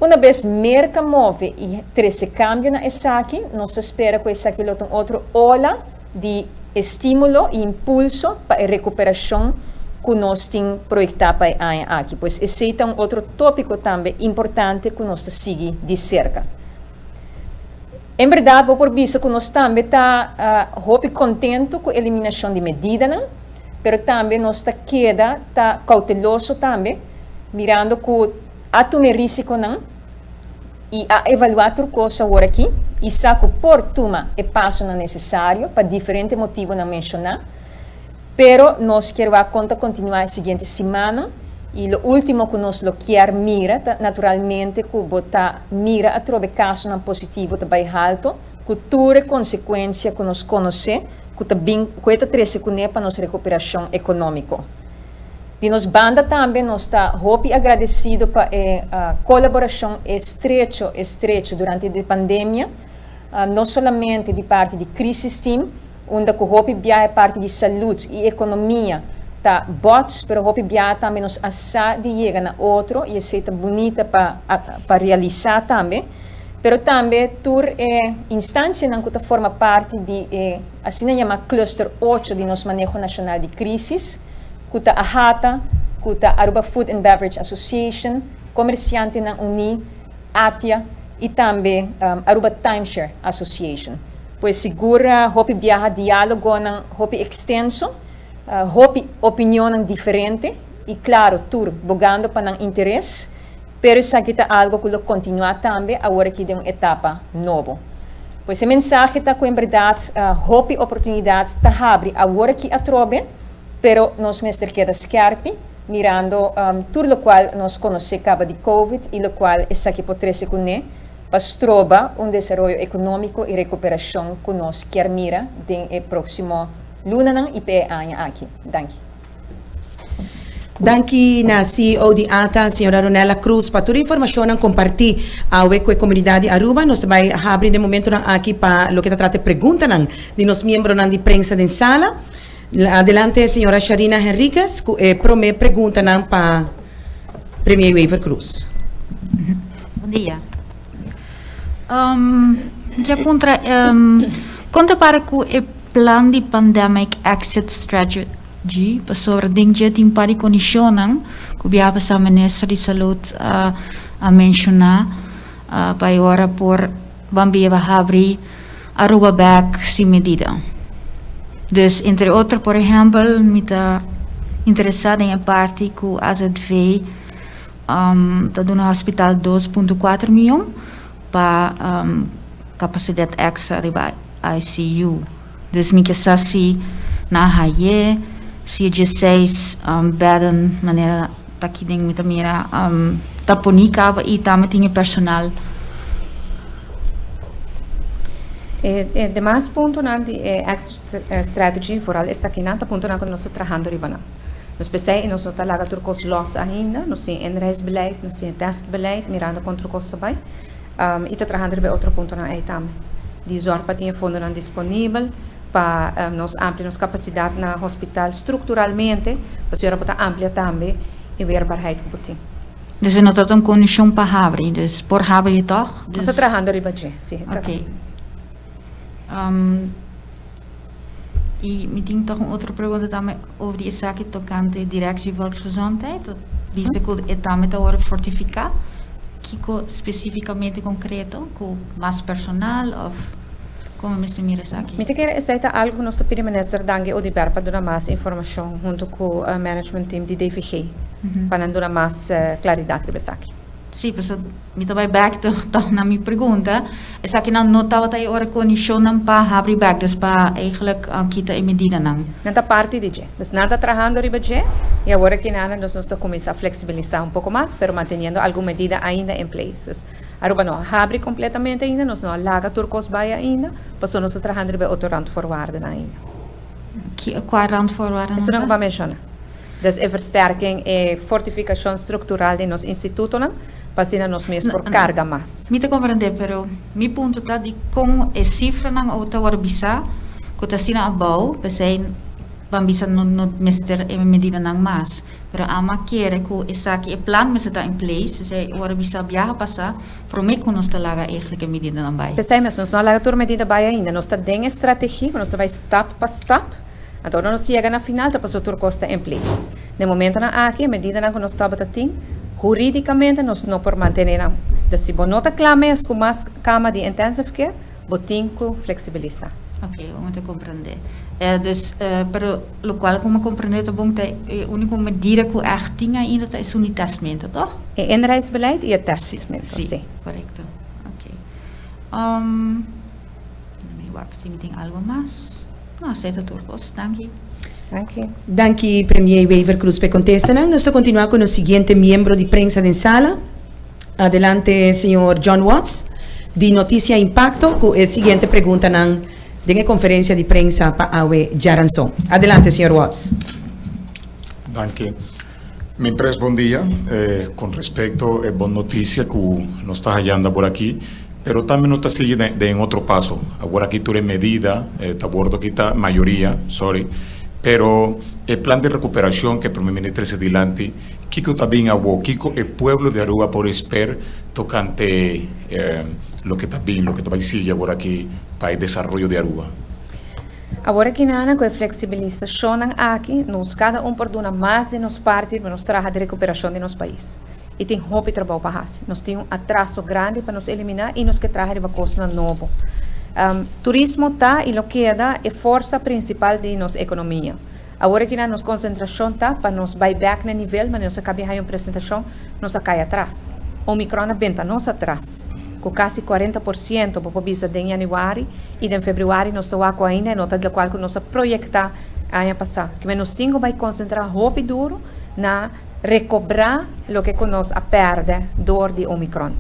Una bes Merka move i trese kambio na esaki, nos ta spera ku esaki lo ta un otro ola di estímulo i impulso pa e rekuperashon ku nos tin proyektá pa e aña aki. Pues esei ta un otro tópiko tambe importante ku nos ta sigui di serka. En bèrdat bo por bisa ku nos tambe ta hopi kontentu ku eliminashon di medidanan, pero tambe nos ta keda ta kouteloso tambe mirando ku a tuma e risikonan i a evaluá tur kos awor aki i sa ku por tuma e pasonan nesesario pa diferente motibonan menshoná. Pero nos kier wak kon ta kontinuá e siguiente simannan i lo último ku nos lo kier mira ta naturalmente ku bo ta mira atrobe kasonan positivo ta bai halto ku tur e konsekuensia ku nos konosé ku ta bin ku e ta trese kuné pa nos rekuperashon ekonómiko. Di nos banda tambe nos ta hopi agradesido pa e kolaborashon estrecho estrecho durante di pandemia, no solamente di parti di Crisis Team, unda ku hopi biaha e parti di salud i ekonomia ta bots, pero hopi biaha tambe nos a sa di yega na otro i esei ta bunita pa pa realisá tambe. Pero tambe tur e instansianan ku ta forma parti di e asina yamá Cluster ocho di nos Maneho Nashonal di Krísis, ku ta AHATA, ku ta Aruba Food and Beverage Association, Komersiantenan Uní, ATIA i tambe Aruba Timeshare Association. Pues sigur hopi biaha diálogonan hopi ekstenso, hopi opinionnan diferente i klaro tur bogando pa nan interes, pero esaki ta algo ku lo kontinuá tambe awor aki den un etapa nobo. Pues e mensahe ta ku en bèrdat hopi oportunidat ta habri awor aki atrobe, Pero nos mester keda skerpi, mirando tur lokual nos konosé kaba di Covid i lokual esaki por trese kuné pa stroba un desaroyo ekonómiko i rekuperashon ku nos kier mira den e próksimo lunanan i p'e aña aki. Danki. Danki na CEO di ata, señora Ronella Cruz, pa tur e informashonnan kompartí awe ku e komunidat di Aruba. Nos ta bai habri den momentonan aki pa loke ta trata e preguntanan di nos miembronan di prensa den sala. Adelante señora Sharina Henriquez cu e prome preguntanan pa Premier Wever Croes. Bon dia. Mi kier puntra con ta para cu e plan di Pandemic Exit Strategy pasobra den dje tin un par di condicionnan cu bia pasa Minister di Salud a menciona pa e ora por Ban biba habri Aruba bek sin medida. Dus entre otro por ehempel mi ta interesa den e parti cu AZV ta duna hospital 2.4 miyon pa capacidad extra riba ICU. Dus mi ke sa si nan a haye, si e dieseis bedden manera ta aki den mi ta mira ta poni kaba i tambe tin e personal. E demas puntonan di e exit strategy, vooral esakinan, ta puntonan ku nos ta trahando riba nan. Nos p'esei nos no ta laga tur kos lòs ainda, nos tin inreisbeleid, nos tin e testbeleid, mirando kon tur kos ta bai, i ta trahando riba e otro puntonan ei tambe. Di zòrg pa tin e fondonan disponibel pa nos amplia nos kapasidat na hospital strukturalmente, pasobra bo ta amplia tambe e weerbaarheid ku bo tin. Dus e no ta un kondishon pa habri, dus por habri tòg? Nos ta trahando riba dje, si. Oké. I mi tin tòg un otro pregunta tambe over di esaki tokante Directie Volksgezondheid. Ta bisa ku e tambe ta wòrdu fortifiká. Kiko spesífikamente konkreto? Ku mas personal òf kon mi mester mira esaki? Mi ta kere esei ta algu ku nos ta pidi Minister Dangui Oduber pa duna mas informashon huntu ku management team di DVG pa nan duna mas klaridat riba esaki. Sí, pasobra mi ta bai bèk tòg na mi pregunta. Esakinan no tabata e ora kondishonnan pa habri bèk, dus pa eigentlik kita e medidanan. Nan ta parti di dje. Dus nan ta trahando riba dje i awor aki nan nos ta kuminsá fleksibilisá un poko mas, pero manteniendo algun medida ainda en place. Dus Aruba no a habri kompletamente ainda, nos no a laga tur kos bai ainda, pasobra nos ta trahando riba e otro randvoorwaardennan ainda. Kua randvoorwaardennan ta? Esun nan ku bo a menshoná. Dus e versterking, e fortifikashon struktural di nos institutonan pa asina nos mes por karga mas. Mi ta komprendé, pero mi punto ta di kon e sifranan ou ta wòrdu bisá ku ta asina abou, p'esei ban bisa no no mester e medidanan mas. Pero ama kere ku esaki e plan mester ta in place, p'esei wòrdu bisá biaha pasá promé ku nos ta laga eigentlik e medidanan bai. P'esei mes nos no a laga tur medida bai ainda. Nos ta den e strategia ku nos ta bai stap pa stap. Anto ora nos yega na final ta pasobra tur kos ta en place. Den momentonan aki e medidanan ku nos tabata tin, huridikamente nos no por mantené nan. Dus si bo no ta kla mes ku mas kama di intensive care, bo tin ku fleksibilisá. Ok, bo ta komprendé. Dus, pero lokual ku mi komprendé ta bon ta e úniko medida ku ègt tin ainda ta esun di tèstmento, tòg? E inreisbeleid i e tèstmento, si. Si, korekto. Ok. Mi wak si mi tin algo mas. No, esei ta tur kos. Danki. Danki. Danki Premier Wever Croes pa e kontestanan. Nos ta kontinuá ku nos siguiente miembro di prensa den sala. Adelante señor John Watts di Noticia Impacto ku e siguiente preguntanan den e konferensia di prensa pa awe djaranson. Adelante señor Watts. Danki. Mi pres bon dia. Con respecto e bon noticia cu nos ta hayando awor aki, pero tambe nos ta sigui den otro paso. Awor aki tur e medida ta wordo kita, mayoria, sorry, pero e plan di recuperacion cu e Prome Minister trece dilanti, kico ta bin awo? Kico e pueblo di Aruba por esper tocante loke ta bin, loke ta bay sigui awor aki pa e desaroyo di Aruba? Awor aki nan ku e fleksibilisashonnan aki, nos kada un por duna mas di nos parti pa nos traha di rekuperashon di nos pais. I tin hopi trabou pa hasi. Nos tin un atraso grandi pa nos eliminá i nos ke traha riba kosnan nobo. Turismo ta i lo keda e forsa prinsipal di nos ekonomia. Awor aki nan nos konsentrashon ta pa nos bai bèk na e nivel manera nos a kabia haña un presentashon, nos a kai atras. Omicron a benta nos atras ku kasi 40% bo por bisa den yanüari i den febrüari nos ta wak ku ainda e no ta di lokual ku nos a proyektá aña pasá. Kimen nos tin ku bai konsentrá hopi duru na rekobrá loke ku nos a pèrdè dor di Omicron.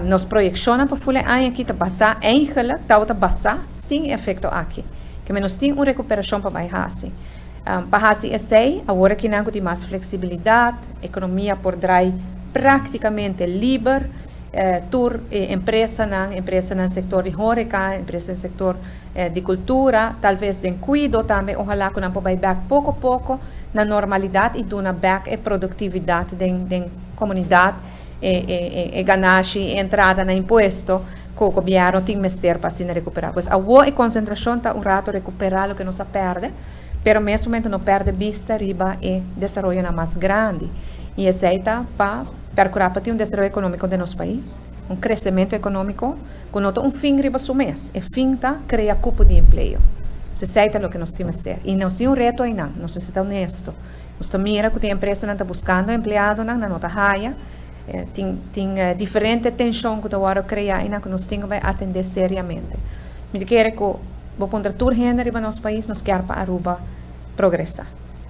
Nos proyekshonnan pa ful e aña aki ta basá eigenlik tabata basá sin e efekto aki. Kimen nos tin un rekuperashon pa bai hasi. Pa hasi esei, awor akinan ku tin mas fleksibilidat, ekonomia por drai práktikamente liber, tur e empresanan, empresanan sektor di hóreka, empresa den sektor di kultura, talves den kuido tambe, ohalá ku nan por bai bèk poko poko na normalidat i duna bèk e produktividat den den komunidat, e e ganashi, e entrada na impuesto ku gobièrnu tin mester pa asina rekuperá. Pues awor e konsentrashon ta un rato rekuperá loke nos a pèrdè. Pero mes momento no perde bista riba e desaroyonan mas grandi y esey ta pa percura pa tin un desaroyo economico den nos pais, un crecemento economico cu no ta un fin riba su mes, e fin ta crea cupo di empleo. So esey ta loke nos tin mester y nos tin un reto aynan, nos mester ta honesto. Nos ta mira cu tin empresanan ta buscando empleadonan, nan no ta haya, tin tin diferente tension cu ta worde crea aynan cu nos tin cu bay atende seriamente. Mi ta kere cu Bo puntra tur hende riba nos pais, nos kier pa Aruba progresa.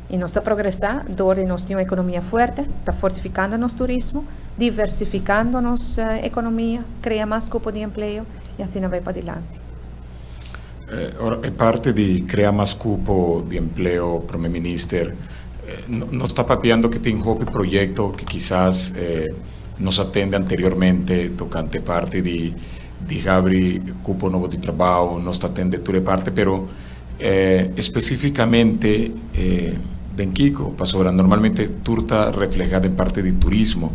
Y nos ta progresa door di nos tin un economia fuerte, ta fortificando nos turismo, diversificando nos economia, crea mas cupo di empleo y asina bay padilanti. Ora e parti di crea mas cupo di empleo, Prome Minister. Nos ta papiando ku tin hopi proyekto ku kisas nos a tende anteriormente tokante parti di di habri kupo nobo di trabou, nos ta tende tur e parti, pero espesífikamente den kiko? Pasobra normalmente tur ta reflehá den parti di turismo,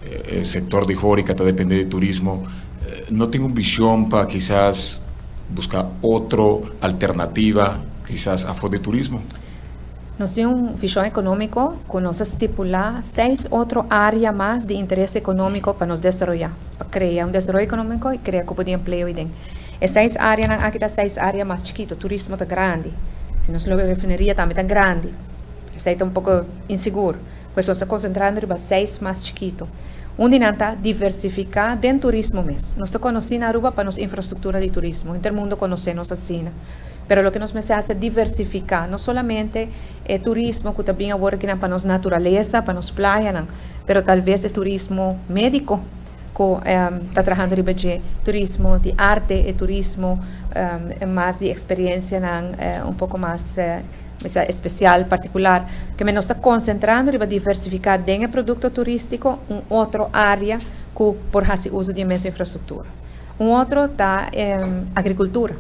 e sektor di hórika ta dependé di turismo, no tin un vishon pa kisas buska otro alternativa kisas afó di turismo? Nos tin un vishon ekonómiko ku nos a stipulá seis otro área mas di interes ekonómiko pa nos desaroyá, pa krea un desaroyo ekonómiko i krea kupo di empleo ei den. E seis áreanan aki ta seis área mas chikitu, turismo ta grandi, si nos logra refineria tambe ta grandi, esei ta un poko insigur, pues nos ta konsentrando riba seis mas chikitu. Un di nan ta diversifiká den turismo mes. Nos ta konosí na Aruba pa nos infrastruktura di turismo, henter mundo konosé nos asina. Pero loke nos mester hasi ta diversifiká, no solamente e turismo ku ta bin awor akinan pa nos naturalesa, pa nos playanan, pero tal ves e turismo médiko ku ta trahando riba dje, turismo di arte, e turismo mas di eksperensianan un poko mas mester espesial, partikular. Ke men nos ta konsentrando riba diversifiká den e produkto turístiko un otro área ku por hasi uso di e mesun infrastruktura. Un otro ta agrikultura.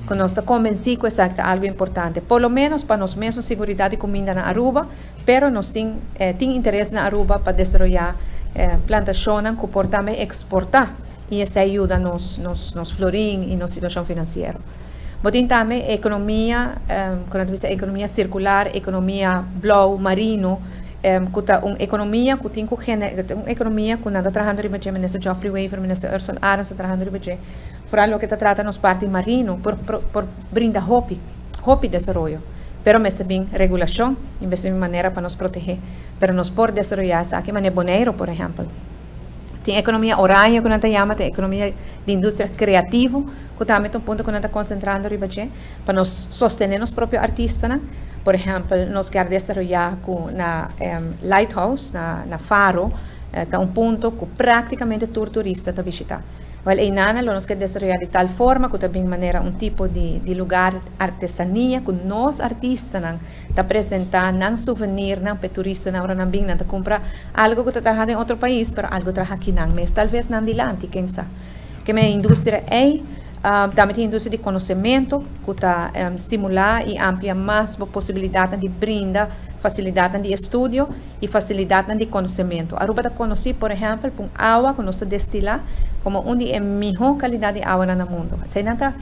Ku nos ta konvensí ku esaki ta algu importante, por lo ménos pa nos mesun siguridat di kuminda na Aruba, pero nos tin tin interes na Aruba pa desaroyá plantashonnan ku por tambe eksportá i esei yuda nos nos nos florin i nos situashon finansiero. Bo tin tambe ekonomia, ku nan ta bisa ekonomia sirkular, ekonomia blou, marino, ku ta un ekonomia ku tin ku gene un ekonomia ku nan ta trahando riba dje, Minister Geoffrey Wever, Minister Ursell Arends ta trahando riba dje. Foral loke ta trata nos parti marino por por brinda hopi, hopi desaroyo. Pero mester bin regulacion y mester bin manera pa nos protege. Pero nos por desaroya esaki manera Boneiru por ehempel. Tin economia oranje cu nan ta yama, tin economia di industria creativo cu tambe ta un punto cu nan ta concentrando riba dje pa nos sostene nos propio artistanan. Por ehempel nos kier desaroya cu na Lighthouse, na Faro, ta un punto cu practicamente tur turista ta bishita. Wel eynana lo nos ke desaroyá di tal forma ku ta bin manera un tipo di di lugar artesania ku nos artistanan ta presentá nan souvenirnan pa e turistanan ora nan bin nan ta kumpra algo ku ta traha den otro pais pero algo traha akinan mes tal ves nan dilanti ken sa. Ke men e industria ey tambe tin industria di konosementu ku ta stimulá i amplia mas bo posibilidatnan di brinda fasilidatnan di estudio. i fasilidatnan di konosementu. Aruba ta konosí, por ehèmpel, pa un awa ku nos ta destilá komo un di e mihó kalidat di awanan na mundu. Eseinan ta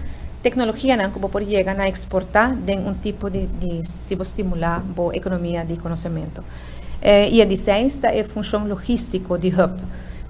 teknologianan ku bo por yega na eksportá den un tipo di di si bo stimulá bo ekonomia di konosementu. I e di seis ta e funshon logístiko di hub,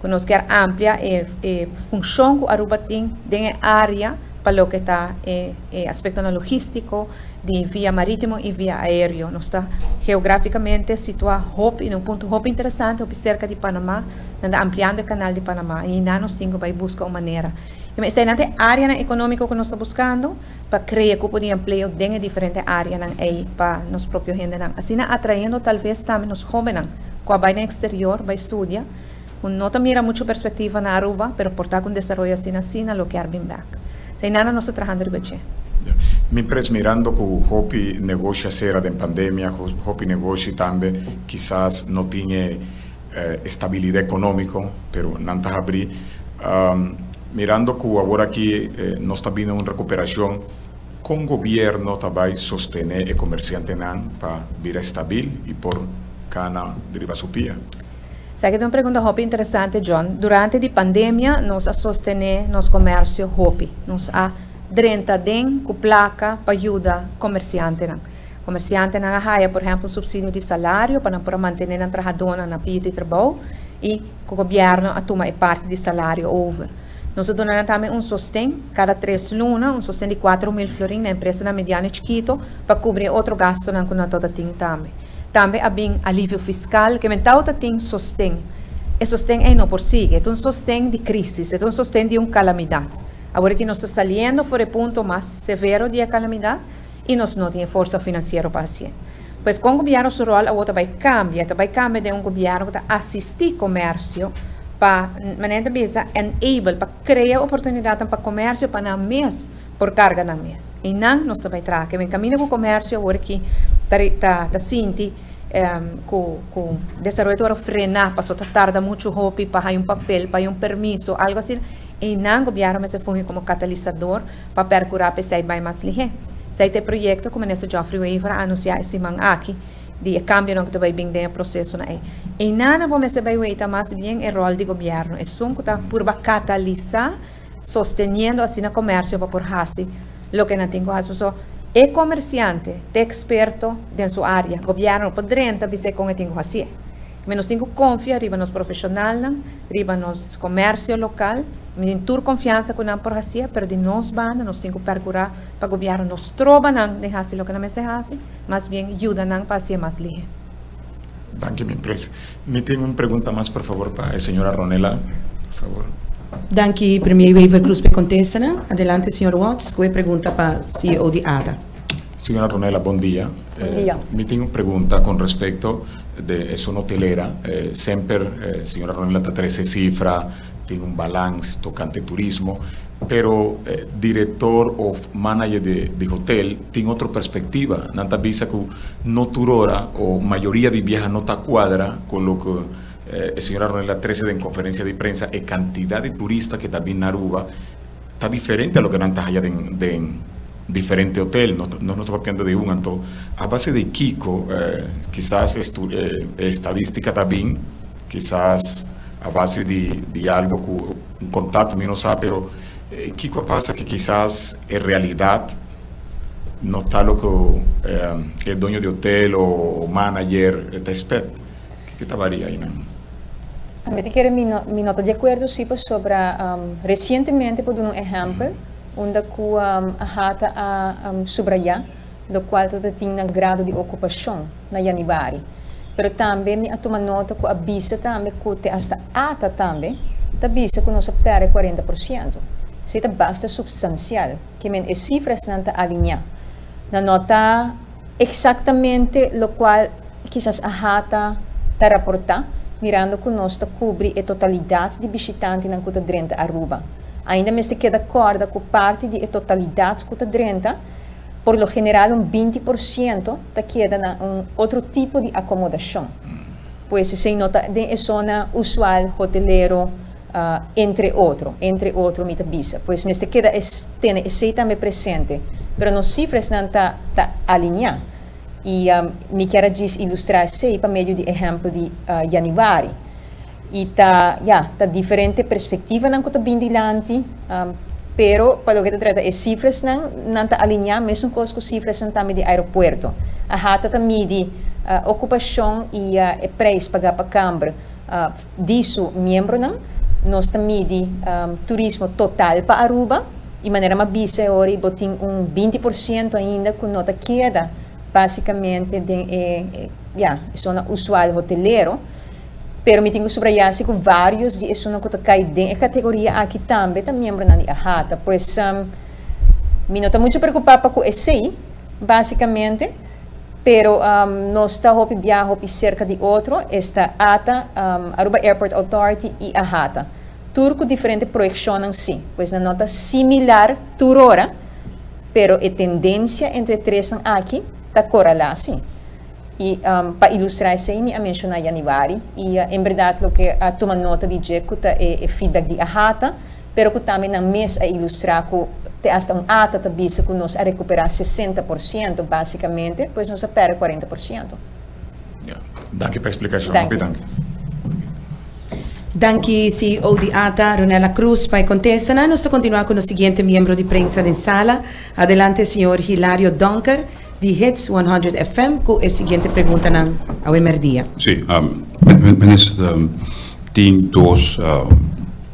ku nos kier amplia e e funshon ku Aruba tin den e área pa loke ta e e aspektonan logístiko, di via marítimo i via aéreo. Nos ta geográfikamente situá hopi na un punto hopi interesante, hopi serka di Panamá. Nan ta ampliando e kanal di Panamá i einan nos tin ku bai buska un manera. I eseinan ta e áreanan ekonómiko ku nos ta buskando pa krea kupo di empleo den e diferente áreanan ei pa nos propio hendenan. Asina atrayendo talves tambe nos hóbennan ku a bai den eksterior bai studia, ku no ta mira muchu perspektiva na Aruba, pero por ta ku un desaroyo asina asina lo kier bin bek. Eseinan nos ta trahando riba dje. Mi pres mirando ku hopi negoshi a sera den pandemia, hopi negoshi tambe kisas no tin e estabilidat ekonómiko, pero nan ta habrí. Mirando ku awor aki nos ta bini un rekuperashon, kon gobièrnu ta bai sostené e komersiantenan pa bira estabil i por kana riba su pia? Esaki ta un pregunta hopi interesante, John. Durante di pandemia nos a sostené nos komersio hopi. Nos a drenta den ku plaka pa yuda komersiantenan. Komersiantenan a haya por ehèmpel supsidio di salario pa nan por a mantené nan trahadónan na pia di trabou i ku gobièrnu a tuma e parti di salario over. Nos a duna nan tambe un sosten kada tres luna, un sosten di 4000 florin na empresanan mediano i chikito pa kubri e otro gastunan ku nan tabata tin tambe. Tambe a bin alivio fiskal, ke men tawata tin sosten. E sosten ei no por sigui. E ta un sosten di krísis, e ta un sosten di un kalamidat. Awor aki nos ta saliendo for e punto mas severo di e kalamidat i nos no tin e forsa finansiero pa hasié. Pues kon gobièrnu su ròl awor ta bai kambia? E ta bai kambia den un gobièrnu ku ta asistí komersio pa, manera ta bisa, enable, pa krea oportunidatnan pa komersio pa nan mes por karga nan mes. Einan nos ta bai traha. Ke men kaminda ku komersio awor aki ta ta sinti. Ku ku desaroyo ta wòrdu frená pasobra ta tarda muchu hopi pa haña un papel, pa haña un permiso, algu asina. Einan gobièrnu mester fungi komo katalisador pa pèrkurá pa esei bai mas lihé. Esei ta e proyekto ku Minister Geoffrey Wever a anunsiá e siman aki di e kambionan ku ta bai bin den e prosesonan ei. Einan bo mester bai weita mas bien e ròl di gobièrnu, esun ku ta purba katalisá sosteniendo asina komersio pa por hasi loke nan tin ku hasi. Pasobra e komersiante ta eksperto den su área. Gobièrnu no por drenta bis'é kon e tin ku hasié. Mi nos tin ku konfia riba nos profeshonalnan, riba nos komersio lokal. Mi tin tur konfiansa ku nan por hasié, pero di nos banda nos tin ku pèrkurá pa gobièrnu no stroba nan den hasi loke nan mester hasi, mas bien yuda nan pa hasié mas lihé. Danki mi pres. Mi tin un pregunta mas por favor pa e señora Ronela, por favor. Danki Premier Wever Croes pa e contestanan. Adelante señor Watts cu e pregunta pa CEO di ATA. Señora Ronela bon dia. Bon dia. Mi tin un pregunta con respecto de e zona hotelera. Semper señora Ronela ta trece cifra, tin un balans tocante turismo, pero director of manager di hotel tin otro perspectiva. Nan ta bisa cu no tur ora o mayoria di biaha no ta cuadra cu loke e señora Ronela trece den conferencia di prensa. E cantidad di turista cu ta bin na Aruba ta diferente a loke nan ta haya den diferente hotel. Nos no ta papiando di un. Anto a base di kico kisas e estadistica ta bin, kisas a base di algo cu un contacto, mi no sa, pero kico a pasa cu kisas e realidad no ta loke e doño di hotel o manager ta expect? Kiko ta varia einan? Mi ta kere mi no mi no ta di akuerdo si pasobra resientemente por duna un ehèmpel unda ku AHATA a subrayá lokual ta tin na grado di okupashon na yanüari. Pero tambe mi a tuma nota ku a bisa tambe ku te asta ata tambe ta bisa ku nos a pèrdè 40%. Esei ta basta supstansial. Ke men e sifrasnan ta alineá. Nan no ta eksaktamente lokual kisas AHATA ta raportá, mirando ku nos ta kubri e totalidat di bishitantenan ku ta drenta Aruba. Ainda mester keda kòrda ku parti di e totalidat ku ta drenta, por lo general un 20% ta keda na un otro tipo di akomodashon. Pues esei no ta den e zona usual, hotelero, entre otro, entre otro mi ta bisa. Pues mester keda tene esei tambe presente. Pero nos sifrasnan ta ta alineá. I mi kier a djis ilustrá esei pa medio di ehèmpel di yanüari. I ta, ya, ta diferente perspektivanan ku ta bin dilanti, pero pa loke ta trata e sifrasnan, nan ta alineá mesun kos ku sifrasnan tambe di aeropuerto. AHATA ta midi okupashon i e preis pagá pa kamber di su miembronan. Nos ta midi turismo total pa Aruba i manera mi a bisa e ora bo tin un 20% ainda ku no ta keda básikamente den e, ya, e zona usual hotelero. Pero mi tin ku subrayá si ku vários di esunnan ku ta kai den e kategoria aki tambe ta miembronan di AHATA. Pues mi no ta muchu preokupá pa ku esei, básikamente, pero nos ta hopi biaha hopi serka di otro, esta ata, Aruba Airport Authority i AHATA. Tur ku diferente proyekshonnan sí, pues nan no ta similar tur ora, pero e tendensia entre e tresnan aki ta koralá sí. I pa ilustrá esei mi a menshoná yanüari i en bèrdat loke a tuma nota di dje ku ta e feedback di AHATA, pero ku tambe nan mes a ilustrá ku te asta un ata ta bisa ku nos a rekuperá 60% básikamente, pues nos a pèrdè 40%. Ya. Danki pa e splikashon. Hopi danki. Danki CEO di ata, Ronella Croes, pa e kontestanan. Nos ta kontinuá ku nos siguiente miembro di prensa den sala. Adelante señor Hilario Donker di Hits 100 FM ku e siguiente preguntanan awe mèrdia. Sí, minister, tin dos,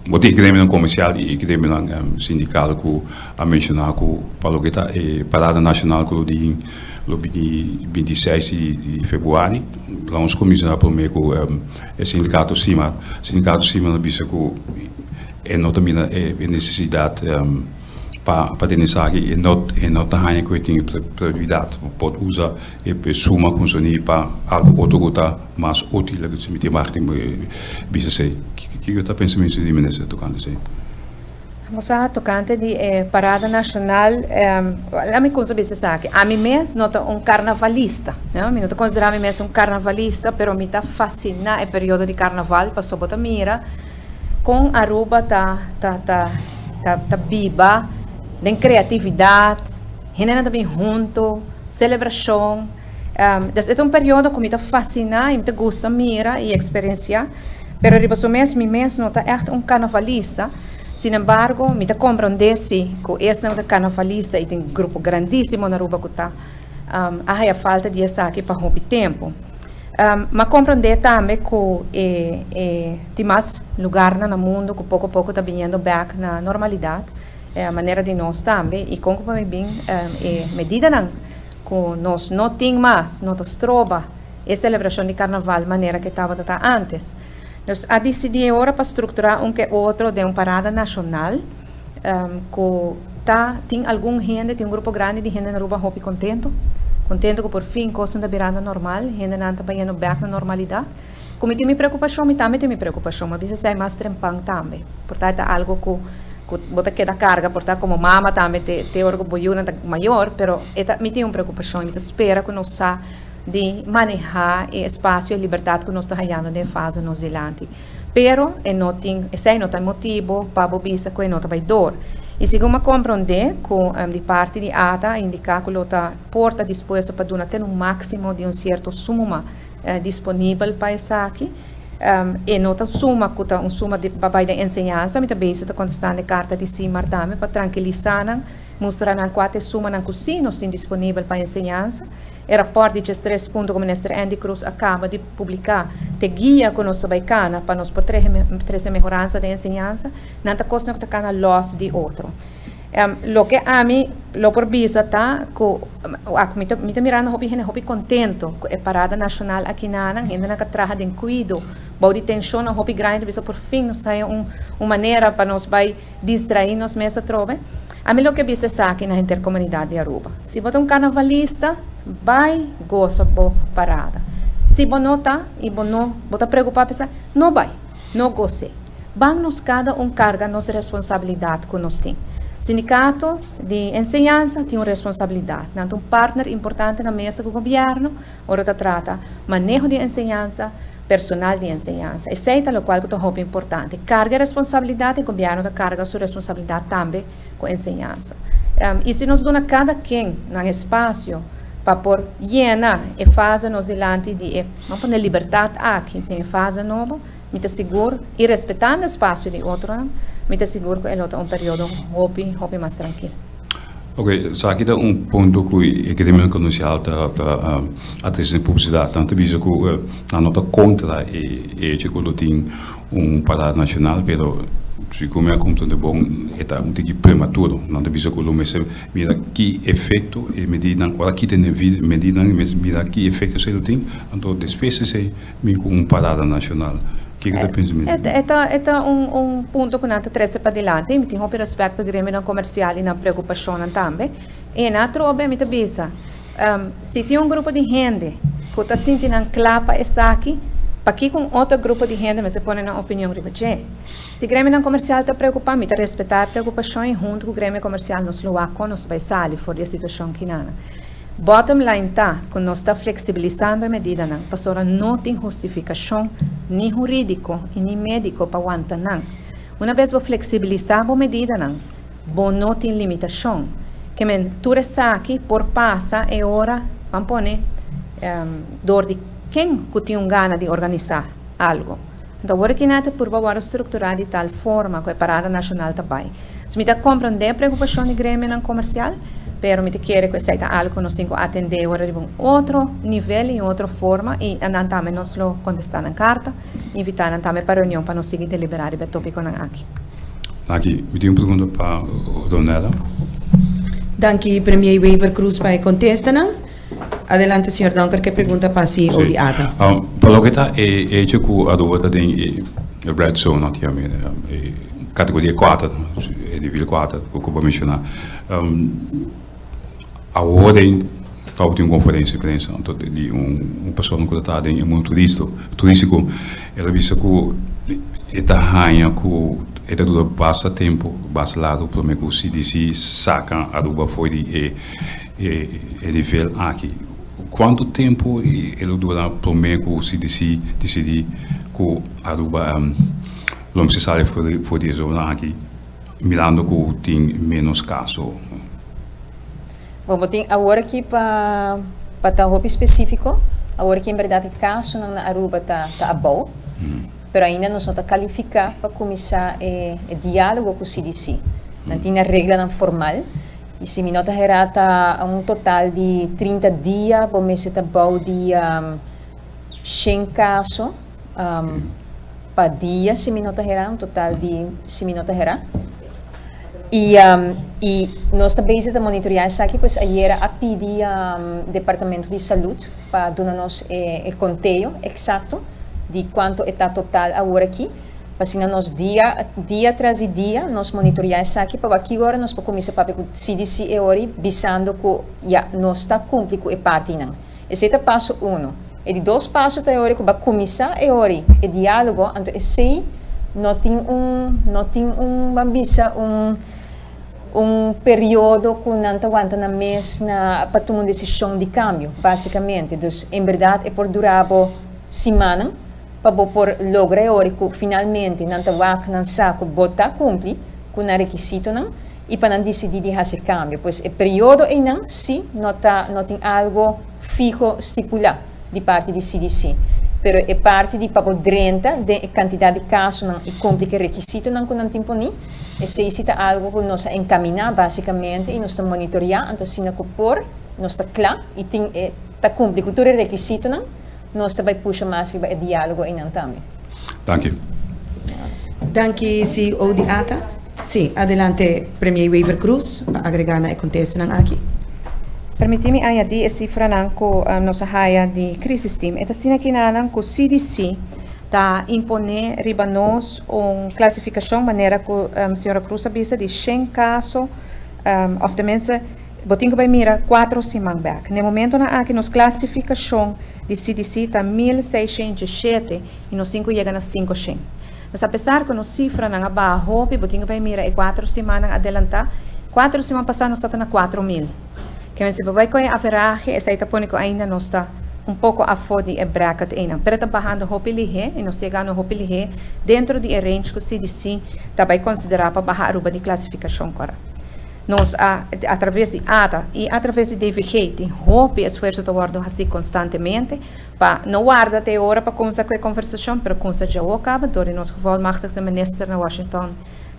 bo tin e gremionan komersial i e gremionan sindikal ku a menshoná ku pa loke ta e parada nashonal ku lo di lo bini 26 di februari, la nos kuminsá promé ku e sindikato Simar. Sindikato Simar a bisa ku e no ta mira e nesesidat pa pa tene esaki e no e no ta haña ku e tin prioridat. Bo por usa e suma konsoni pa algu otro ku ta mas útil si mi tin wak tin bisa esei. Kiko ta pensamentu di minister tokante esei? Bo sa tocante di e parada nacional, laat mi cuminsa bisa esaki, ami mes no ta un carnavalista, no, mi no ta considera mi mes un carnavalista, pero mi ta fascina e periodo di carnaval pasobra bo ta mira con Aruba ta ta ta ta biba den creatividad, hendenan ta bin hunto, celebracion, dus e ta un periodo cu mi ta fascina y mi ta gusta mira y experiencia. Pero riba su mes mi mes no ta ègt un karnavalista. Sin embargo, mi ta komprondé si ku esnan ku ta karnavalista i tin grupo grandísimo na Aruba ku ta, a haya falta di esaki pa hopi tempu. M'a komprondé tambe ku e e tin mas lugarnan na mundu ku poko poko ta biniendo bèk na normalidat, manera di nos tambe, i kon ku por bin e medidanan ku nos no tin mas no ta stroba. E selebrashon di karnaval manera ke tabata ta ántes. Nos a disidí e ora pa strukturá un ke otro den un parada nashonal ku ta tin algun hende, tin un grupo grandi di hende na Aruba hopi kontentu, kontentu ku por fin kosnan ta birando normal, hendenan ta bayendo bèk na normalidat. Ku mi tin mi preokupashon, mi tambe tin mi preokupashon, mi a bisa esei mas trempan tambe. Por ta e ta algu ku ku bo ta keda karga, por ta komo mama tambe te te ora ku bo yunan ta mayor, pero e ta mi tin un preokupashon i mi ta spera ku nos sa di manehá e espasio e libertat ku nos ta hayando den e fase nos dilanti. Pero e no tin, esei no ta e motibu pa bo bisa ku e no ta bai dor. I segun mi a komprondé ku di parti di ata a indiká ku lo ta por ta dispuesto pa duna te un máksimo di un sierto suma disponibel pa esaki. E no ta suma ku ta un suma di pa bai den enseñansa, mi ta bezig ta kontestando e karta di Simar tambe pa trankilisá nan, mustra nan kua ta e sumanan ku sí nos tin disponibel pa enseñansa. E rapòrt di 13 punto ku Minister Endy Croes a kaba di publiká te guia ku nos ta bai kana pa nos por trese mehoransa den enseñansa. Nan ta kosnan ku ta kana lòs di otro. Loke ami lo por bisa ta ku mi ta mi ta mirando hopi hende hopi kontento ku e parada nashonal akinanan. Hendenan ka traha den kuido bou di tenshonnan hopi grandi ta bisa porfin nos haya un manera pa nos bai Distraí nos mes atrobe. Ami lo ke bisa esaki na henter komunidat di Aruba. Si bo ta un karnavalista, bai gosa bo parada. Si bo no ta i bo no bo ta preokupá pa esaki, no bai, no gos'é. Ban nos kada un karga nos responsabilidat ku nos tin. Sindikato di enseñansa tin un responsabilidat. Nan ta un partner importante na mesa ku gobièrnu ora ta trata maneho di enseñansa, personal di enseñansa. Esei ta lokual ku ta hopi importante. Karga e responsabilidat i gobièrnu ta karga su responsabilidat tambe ku enseñansa. I si nos duna kada ken nan espasio pa por yena e fase nos dilanti di e, ban pone libertat aki den e fase nobo, mi ta sigur, i respetando espasio di otronan, mi ta sigur ku e lo ta un periodo hopi, hopi mas trankil. Ok, esaki ta un punto ku e gremio komersial ta ta atrese den publisidat. Nan ta bisa ku nan no ta kontra e hecho ku lo tin un parada nashonal, pero segun mi a komprende bon e ta un tiki prematuro. Nan ta bisa ku lo mester mira ki efekto e medidanan, ora kita e medidanan mester mira ki efekto esei lo tin, anto despues esei bin ku un parada nashonal. Kiko ta pensa mi? E ta e ta un un punto ku nan ta trese padilanti. Mi tin hopi rèspèt pa gremionan komersial i nan preokupashonnan tambe. I na atrobe mi ta bisa, si tin un grupo di hende ku ta sinti nan kla pa esaki, pakiko un otro grupo di hende mester pone nan opinion riba dje? Si gremionan komersial ta preokupá, mi ta respetá e preokupashon i huntu ku gremio komersial nos lo wak kon nos ta bai sali for di e situashon kinanan. Bottom line ta ku nos ta fleksibilisando e medidanan pasobra no tin hustifikashon ni hurídiko i ni médiko pa wanta nan. Una bes bo fleksibilisá bo medidanan, bo no tin limitashon. Ke men tur esaki por pasa e ora, ban pone, dor di ken ku tin un gana di organisá algu. Anto awor aki nan ta purba wòrdu strukturá di tal forma ku e parada nashonal ta bai. So mi ta komprondé e preokupashon di gremionan komersial, pero mi ta kere ku esei ta algu ku nos tin ku atendé ora riba un otro nivel i un otro forma i nan tambe nos lo kontestá nan karta, invitá nan tambe pa reunion pa nos sigui deliberá riba e topikonan aki. Danki. Mi tin un pregunta pa Ronella. Danki Premier Wever Croes pa e kontestanan. Adelante señor Donker ke pregunta pa CEO di ata. Pa loke ta e hecho ku Aruba ta den e red zone no e kategoria kuater e nivel kuater ku bo a menshoná. Awor den tabatin un konferensia di prensa anto di un persona ku ta traha den e mundo turistiko el a bisa ku e ta haña ku. e ta dura basta tempu, basta largu promé ku CDC saka Aruba for di e e nivel aki. Kuantu tempu e lo dura promé ku CDC disidí ku Aruba lo mester sali for di e zona aki, mirando ku tin ménos kaso? Bon, bo tin awor aki pa pa ta hopi spesífiko, awor aki en bèrdat e kasonan na Aruba ta ta abou, pero ainda nos no ta kalifiká pa kuminsá e e diálogo ku CDC. Nan tin nan reglanan formal i si mi no ta herá ta un total di 30 dia bo mester ta bou di 100 kaso pa dia si mi no ta herá, un total di si mi no ta herá. I i nos ta bezig ta monitoreá esaki, pues ayera a pidi Departamento di Salud pa duna nos e e konteo eksakto di kuantu e ta total awor aki, pa asina nos dia dia tras di dia nos monitoreá esaki pa wak ki ora nos por kuminsá papia ku CDC e ora bisando ku ya nos ta kumpli ku e partinan. Esei ta paso uno. E di dos paso ta e ora ku bo a kuminsá e ora e diálogo, anto esei no tin un, no tin un, ban bisa un, un periodo ku nan ta wanta nan mes na pa tuma un desishon di kambio, básikamente. Dus en bèrdat e por dura bo simannan pa bo por logra e ora ku finalmente nan ta wak nan sa ku bo ta kumpli ku nan rekisitonan i pa nan disidí di hasi kambio. Pues e periodo einan sí no ta no tin algo fiho stipulá di parti di CDC. Pero e parti di pa bo drenta den e kantidat di kasonan i kumpli ku e rekisitonan ku nan tin poní, esei sí ta algo ku nos a enkaminá básikamente i nos ta monitoriá anto asina ku por nos ta kla i tin e ta kumpli ku tur e rekisitonan nos ta bai pusha mas riba e diálogo einan tambe. Danki. Danki CEO di ata. Sí, adelante Premier Wever Croes pa agrega na e contestanan aki. Permiti mi añadi e cifranan cu nos a haya di Crisis Team. E ta asina kinanan cu CDC ta impone riba nos un clasificacion manera cu señora Croes a bisa di shen caso of tenminste Bo tin ku bai mira kuatro siman bèk. Na e momentonan aki nos klasifikashon di CDC ta 1607 i nos tin ku yega na 500. Nos apesar ku nos sifranan a baha hopi, bo tin ku bai mira e kuatro simannan adelantá. Kuatro siman pasá nos tabata na 4000. Ke men si bo bai kohe averahe esei ta pone ku ainda nos ta un poko afó di e bracket einan. Pero e ta bahando hopi lihé i nos ta yegando hopi lihé dentro di e range ku CDC ta bai konsiderá pa baha Aruba di klasifikashon kòrò. Nos a, a traves di ata i a traves di DVG, tin hopi esfuerso ta wòrdu hasí konstantemente pa no warda te e ora pa kumsa ku e konversashon, pero kumsa djawo kaba dor di nos gevolmachtigde minister na Washington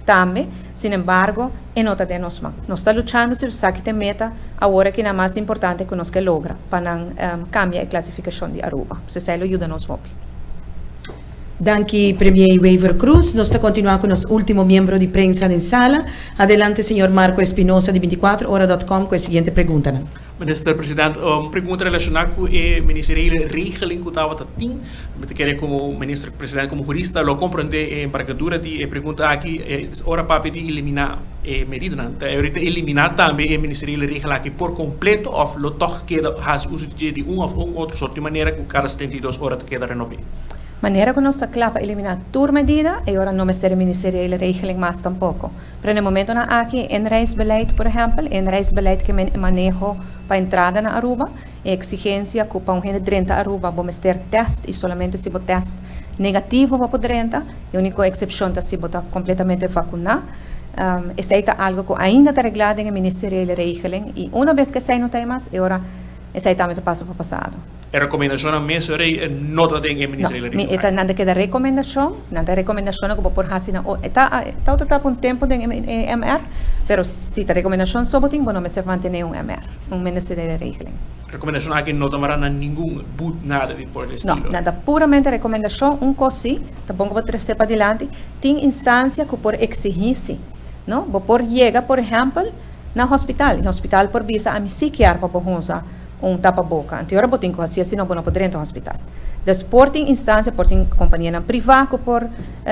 tambe. Sin embargo, e no ta den nos man. Nos ta luchando si esaki ta e meta awor aki nan mas importante ku nos ke logra pa nan kambia e klasifikashon di Aruba. Pues esei lo yuda nos hopi. Danki Premier Wever Croes. Nos ta continua cu nos ultimo miembro di prensa den sala. Adelante señor Marco Espinosa di 24 ora dot com cu e siguiente preguntanan. Minister President, un pregunta relaciona cu e ministeriële regeling cu tabata tin. Mi ta kere como Minister President, como jurista lo comprende e embargadura di e pregunta aki. E ora papia di elimina e medidanan, ta ahorita elimina tambe e ministeriële regel aki por completo of lo toch keda haci uso di dje di un of un otro soort di manera cu cada 72 ora ta keda renobe? Manera ku nos ta kla pa eliminá tur medida, e ora no mester e ministeriële regeling mas tampoko. Pero na e momentonan aki, e inreisbeleid, por ehèmpel, e inreisbeleid ke men e maneho pa entrada na Aruba, e eksigensia ku pa un hende drenta Aruba bo mester tèst i solamente si bo tèst negativo bo por drenta, e úniko eksepshon ta si bo ta kompletamente vakuná. Esei ta algu ku ainda ta reglá den e ministeriële regeling i una bes ku esei no ta ei mas, e ora esei tambe ta pasa pa pasado. E rekomendashonnan mes rei e no ta den e ministerio No, mi e ta nan ta keda rekomendashon, nan ta rekomendashonnan ku bo por hasi na o e ta ta ta tapa un tempu den e MR, pero si ta rekomendashon so bo tin bo no mester mantené un MR, un ministeriële regeling. Rekomendashon aki no ta mará na ningun but nada di por el No, estilo. nan ta puramente rekomendashon, un kos si, ta bon ku bo trese padilanti, tin instansia ku por eksihí si, no, bo por yega por ehèmpel na hospital, i hospital por bisa ami si kier pa bo hunsa un tapaboka. Anto ora bo tin ku hasi asina bo no por drenta hospital. Dus por tin instancia, por tin kompanianan privá ku por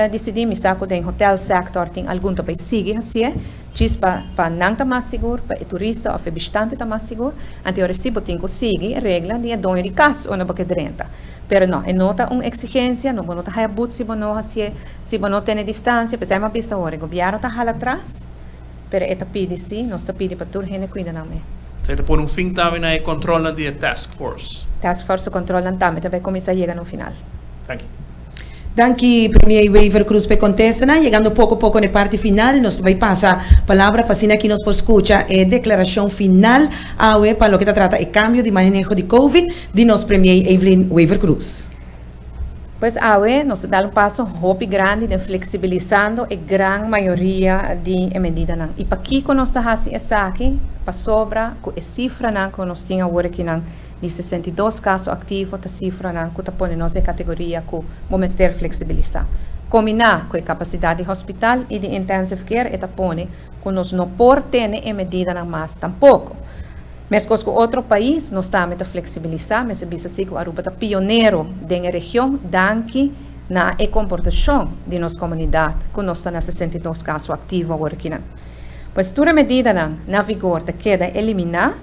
disidí. Mi sa ku den hotel sector tin algun ta bai sigui hasié djis pa pa nan ta mas sigur, pa e turista òf e bishitante ta mas sigur. Anto ora si bo tin ku sigui e regla di e doño di kas unda bo ke drenta. Pero no, e no ta un exigencia, no bo no ta haya boet si bo no hacié, si bo no tene distancia, pesey mi a bisa awor, e gobierno ta hala atras, pero e ta pidi si, nos ta pidi pa tur hende cuida nan mes. Esey ta pone un fin tambe na e controlnan di e task force. Task force su controlnan tambe ta bay cuminsa yega na un final. Danki. Danki Premier Wever Croes p'e contestanan. Yegando poco poco n'e parti final, nos ta bay pasa palabra pa asina aki nos por scucha e declaracion final awe pa loke ta trata e cambio di maneho di Covid di nos Premier Evelyn Wever Croes. Pues awe nos ta dal un paso hopi grandi den flexibilisando e gran mayoria di e medidanan. Y pakico nos ta haci esaki? Pasobra cu e cifranan cu nos tin awor akinan Di 62 kaso aktivo ta sifranan ku ta pone nos den kategoria ku bo mester fleksibilisá. Kombiná ku e kapasidat di hospital i di intensive care e ta pone ku nos no por tene e medidanan mas tampoko. Meskos ku otro pais nos tambe ta fleksibilisá, mester bisa si ku Aruba ta pionero den e region danki na e komportashon di nos komunidat ku nos ta na 62 kaso aktivo awor akinan. Pues tur e medidanan na vigor ta keda eliminá.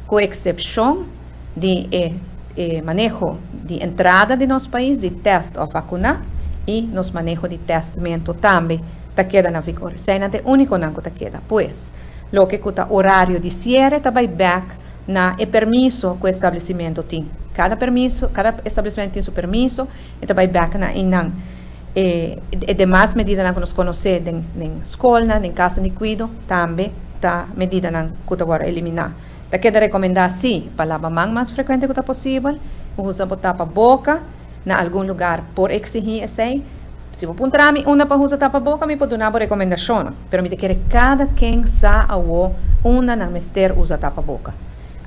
Ku eksepshon di e e maneho di entrada di nos pais di tèst òf vakuná i nos maneho di tèstmentu tambe ta keda na vigor. Eseinan ta e únikonan ku ta keda. Pues, loke ku ta orario di siere ta bai bèk na e permiso ku e establesimentu tin. Kada permiso, kada establesimentu tin su permiso, e ta bai bèk na einan. E e demas medidanan ku nos konosé den den skolnan, den kasanan di kuido, tambe ta medidanan ku ta wòrdu eliminá. Ta keda rekomendá sí pa laba man mas frekuente ku ta posibel, usa bo tapa boka, na algun lugar por eksihí esei. Si bo puntra mi unda pa usa tapa boka mi por duna bo rekomendashonnan, pero mi ta kere kada ken sa awo unda nan mester usa tapa boka.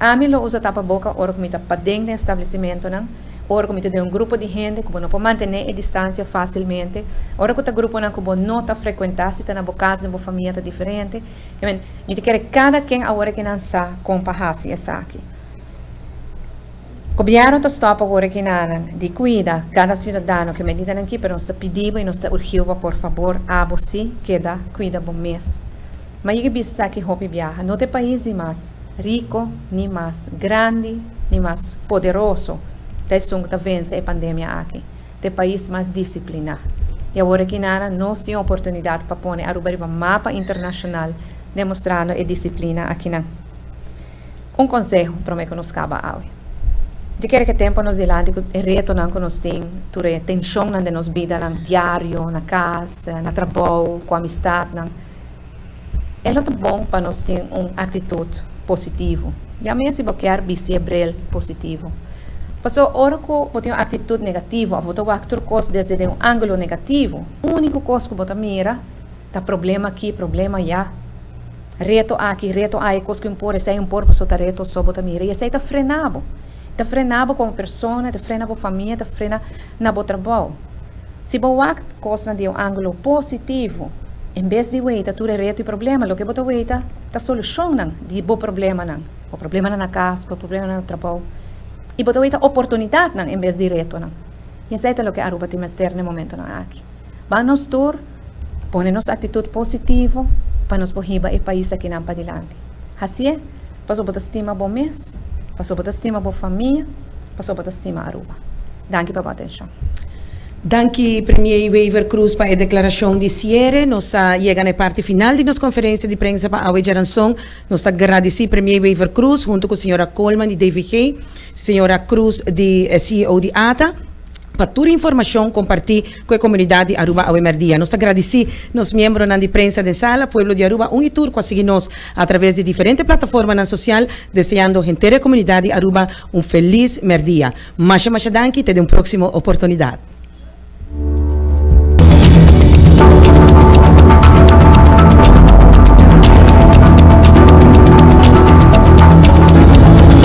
Ami lo usa tapa boka ora ku mi ta paden den establesimentonan. Ora ku mi ta den un grupo di hende ku bo no por mantené e distansia fásilmente, ora ku ta gruponan ku bo no ta frekuentá, si ta na bo kas, den bo famia ta diferente. I men, mi ta kere kada ken awor aki nan sa kon pa hasi esaki. Gobièrnu ta stòp awor aki nan di kuida kada siudadano ku e medidanan aki, pero nos ta pidi bo i nos ta urgi bo por fabor abo sí keda kuida bo mes. Ma yega bisa esaki hopi biaha, no ta e pais di mas rico, ni mas grandi, ni mas poderoso ta esun cu ta vence e pandemia aki. Ta e pais mas disciplina. Y awor aki nana nos tin oportunidad pa pone Aruba riba mapa internacional demostrando e disciplina akinan. Un conseho prome cu nos caba awe. Di kere ke tempo nos dilanti cu e retonan cu nos tin, tur e tensionnan den nos bidanan diario, na cas, na trabou, cu amistadnan. E lo ta bon pa nos tin un aktitut positivo. Ya mes si bo kier bisti e bril positivo. Paso ora ku bo tin un aktitut negativo òf bo ta wak tur kos desde den un ángulo negativo, úniko kos ku bo ta mira ta problema aki, problema aya, reto aki, reto aya, kos ku un por, esei un por, paso ta reto so bo ta mira i esei ta frena bo. Ta frena bo komo persona, ta frena bo famia, ta frena na bo trabou. Si bo wak kosnan di un ángulo positivo, en bes di weita tur e reto i problema, loke bo ta weita ta solushonnan di bo problemanan, bo problemanan na kas, bo problemanan na trabou, i bo ta weita oportunidatnan en bes di retonan. I esei ta loke Aruba tin mester na e momentonan aki. Ban nos tur pone nos aktitut positivo pa nos por hiba e pais akinan padilanti. Hasié pasobra bo ta stima bo mes, pasobra bo ta stima bo famia, pasobra bo ta stima Aruba. Danki pa bo atenshon. Danki Premier Wever Croes pa e declaracion di ciere. Nos ta yega na e parti final di nos conferencia di prensa pa awe djaranson. Nos ta gradici Premier Wever Croes hunto cu señora Koolman di DVG, señora Croes di CEO di ata pa tur informacion comparti cu e comunidad di Aruba awe merdia. Nos ta gradici nos miembronan di prensa den sala, pueblo di Aruba un y tur cu a sigui nos a traves di diferente plataformanan social, deseando henter e comunidad di Aruba un feliz merdia. Masha masha danki te den un proximo oportunidad.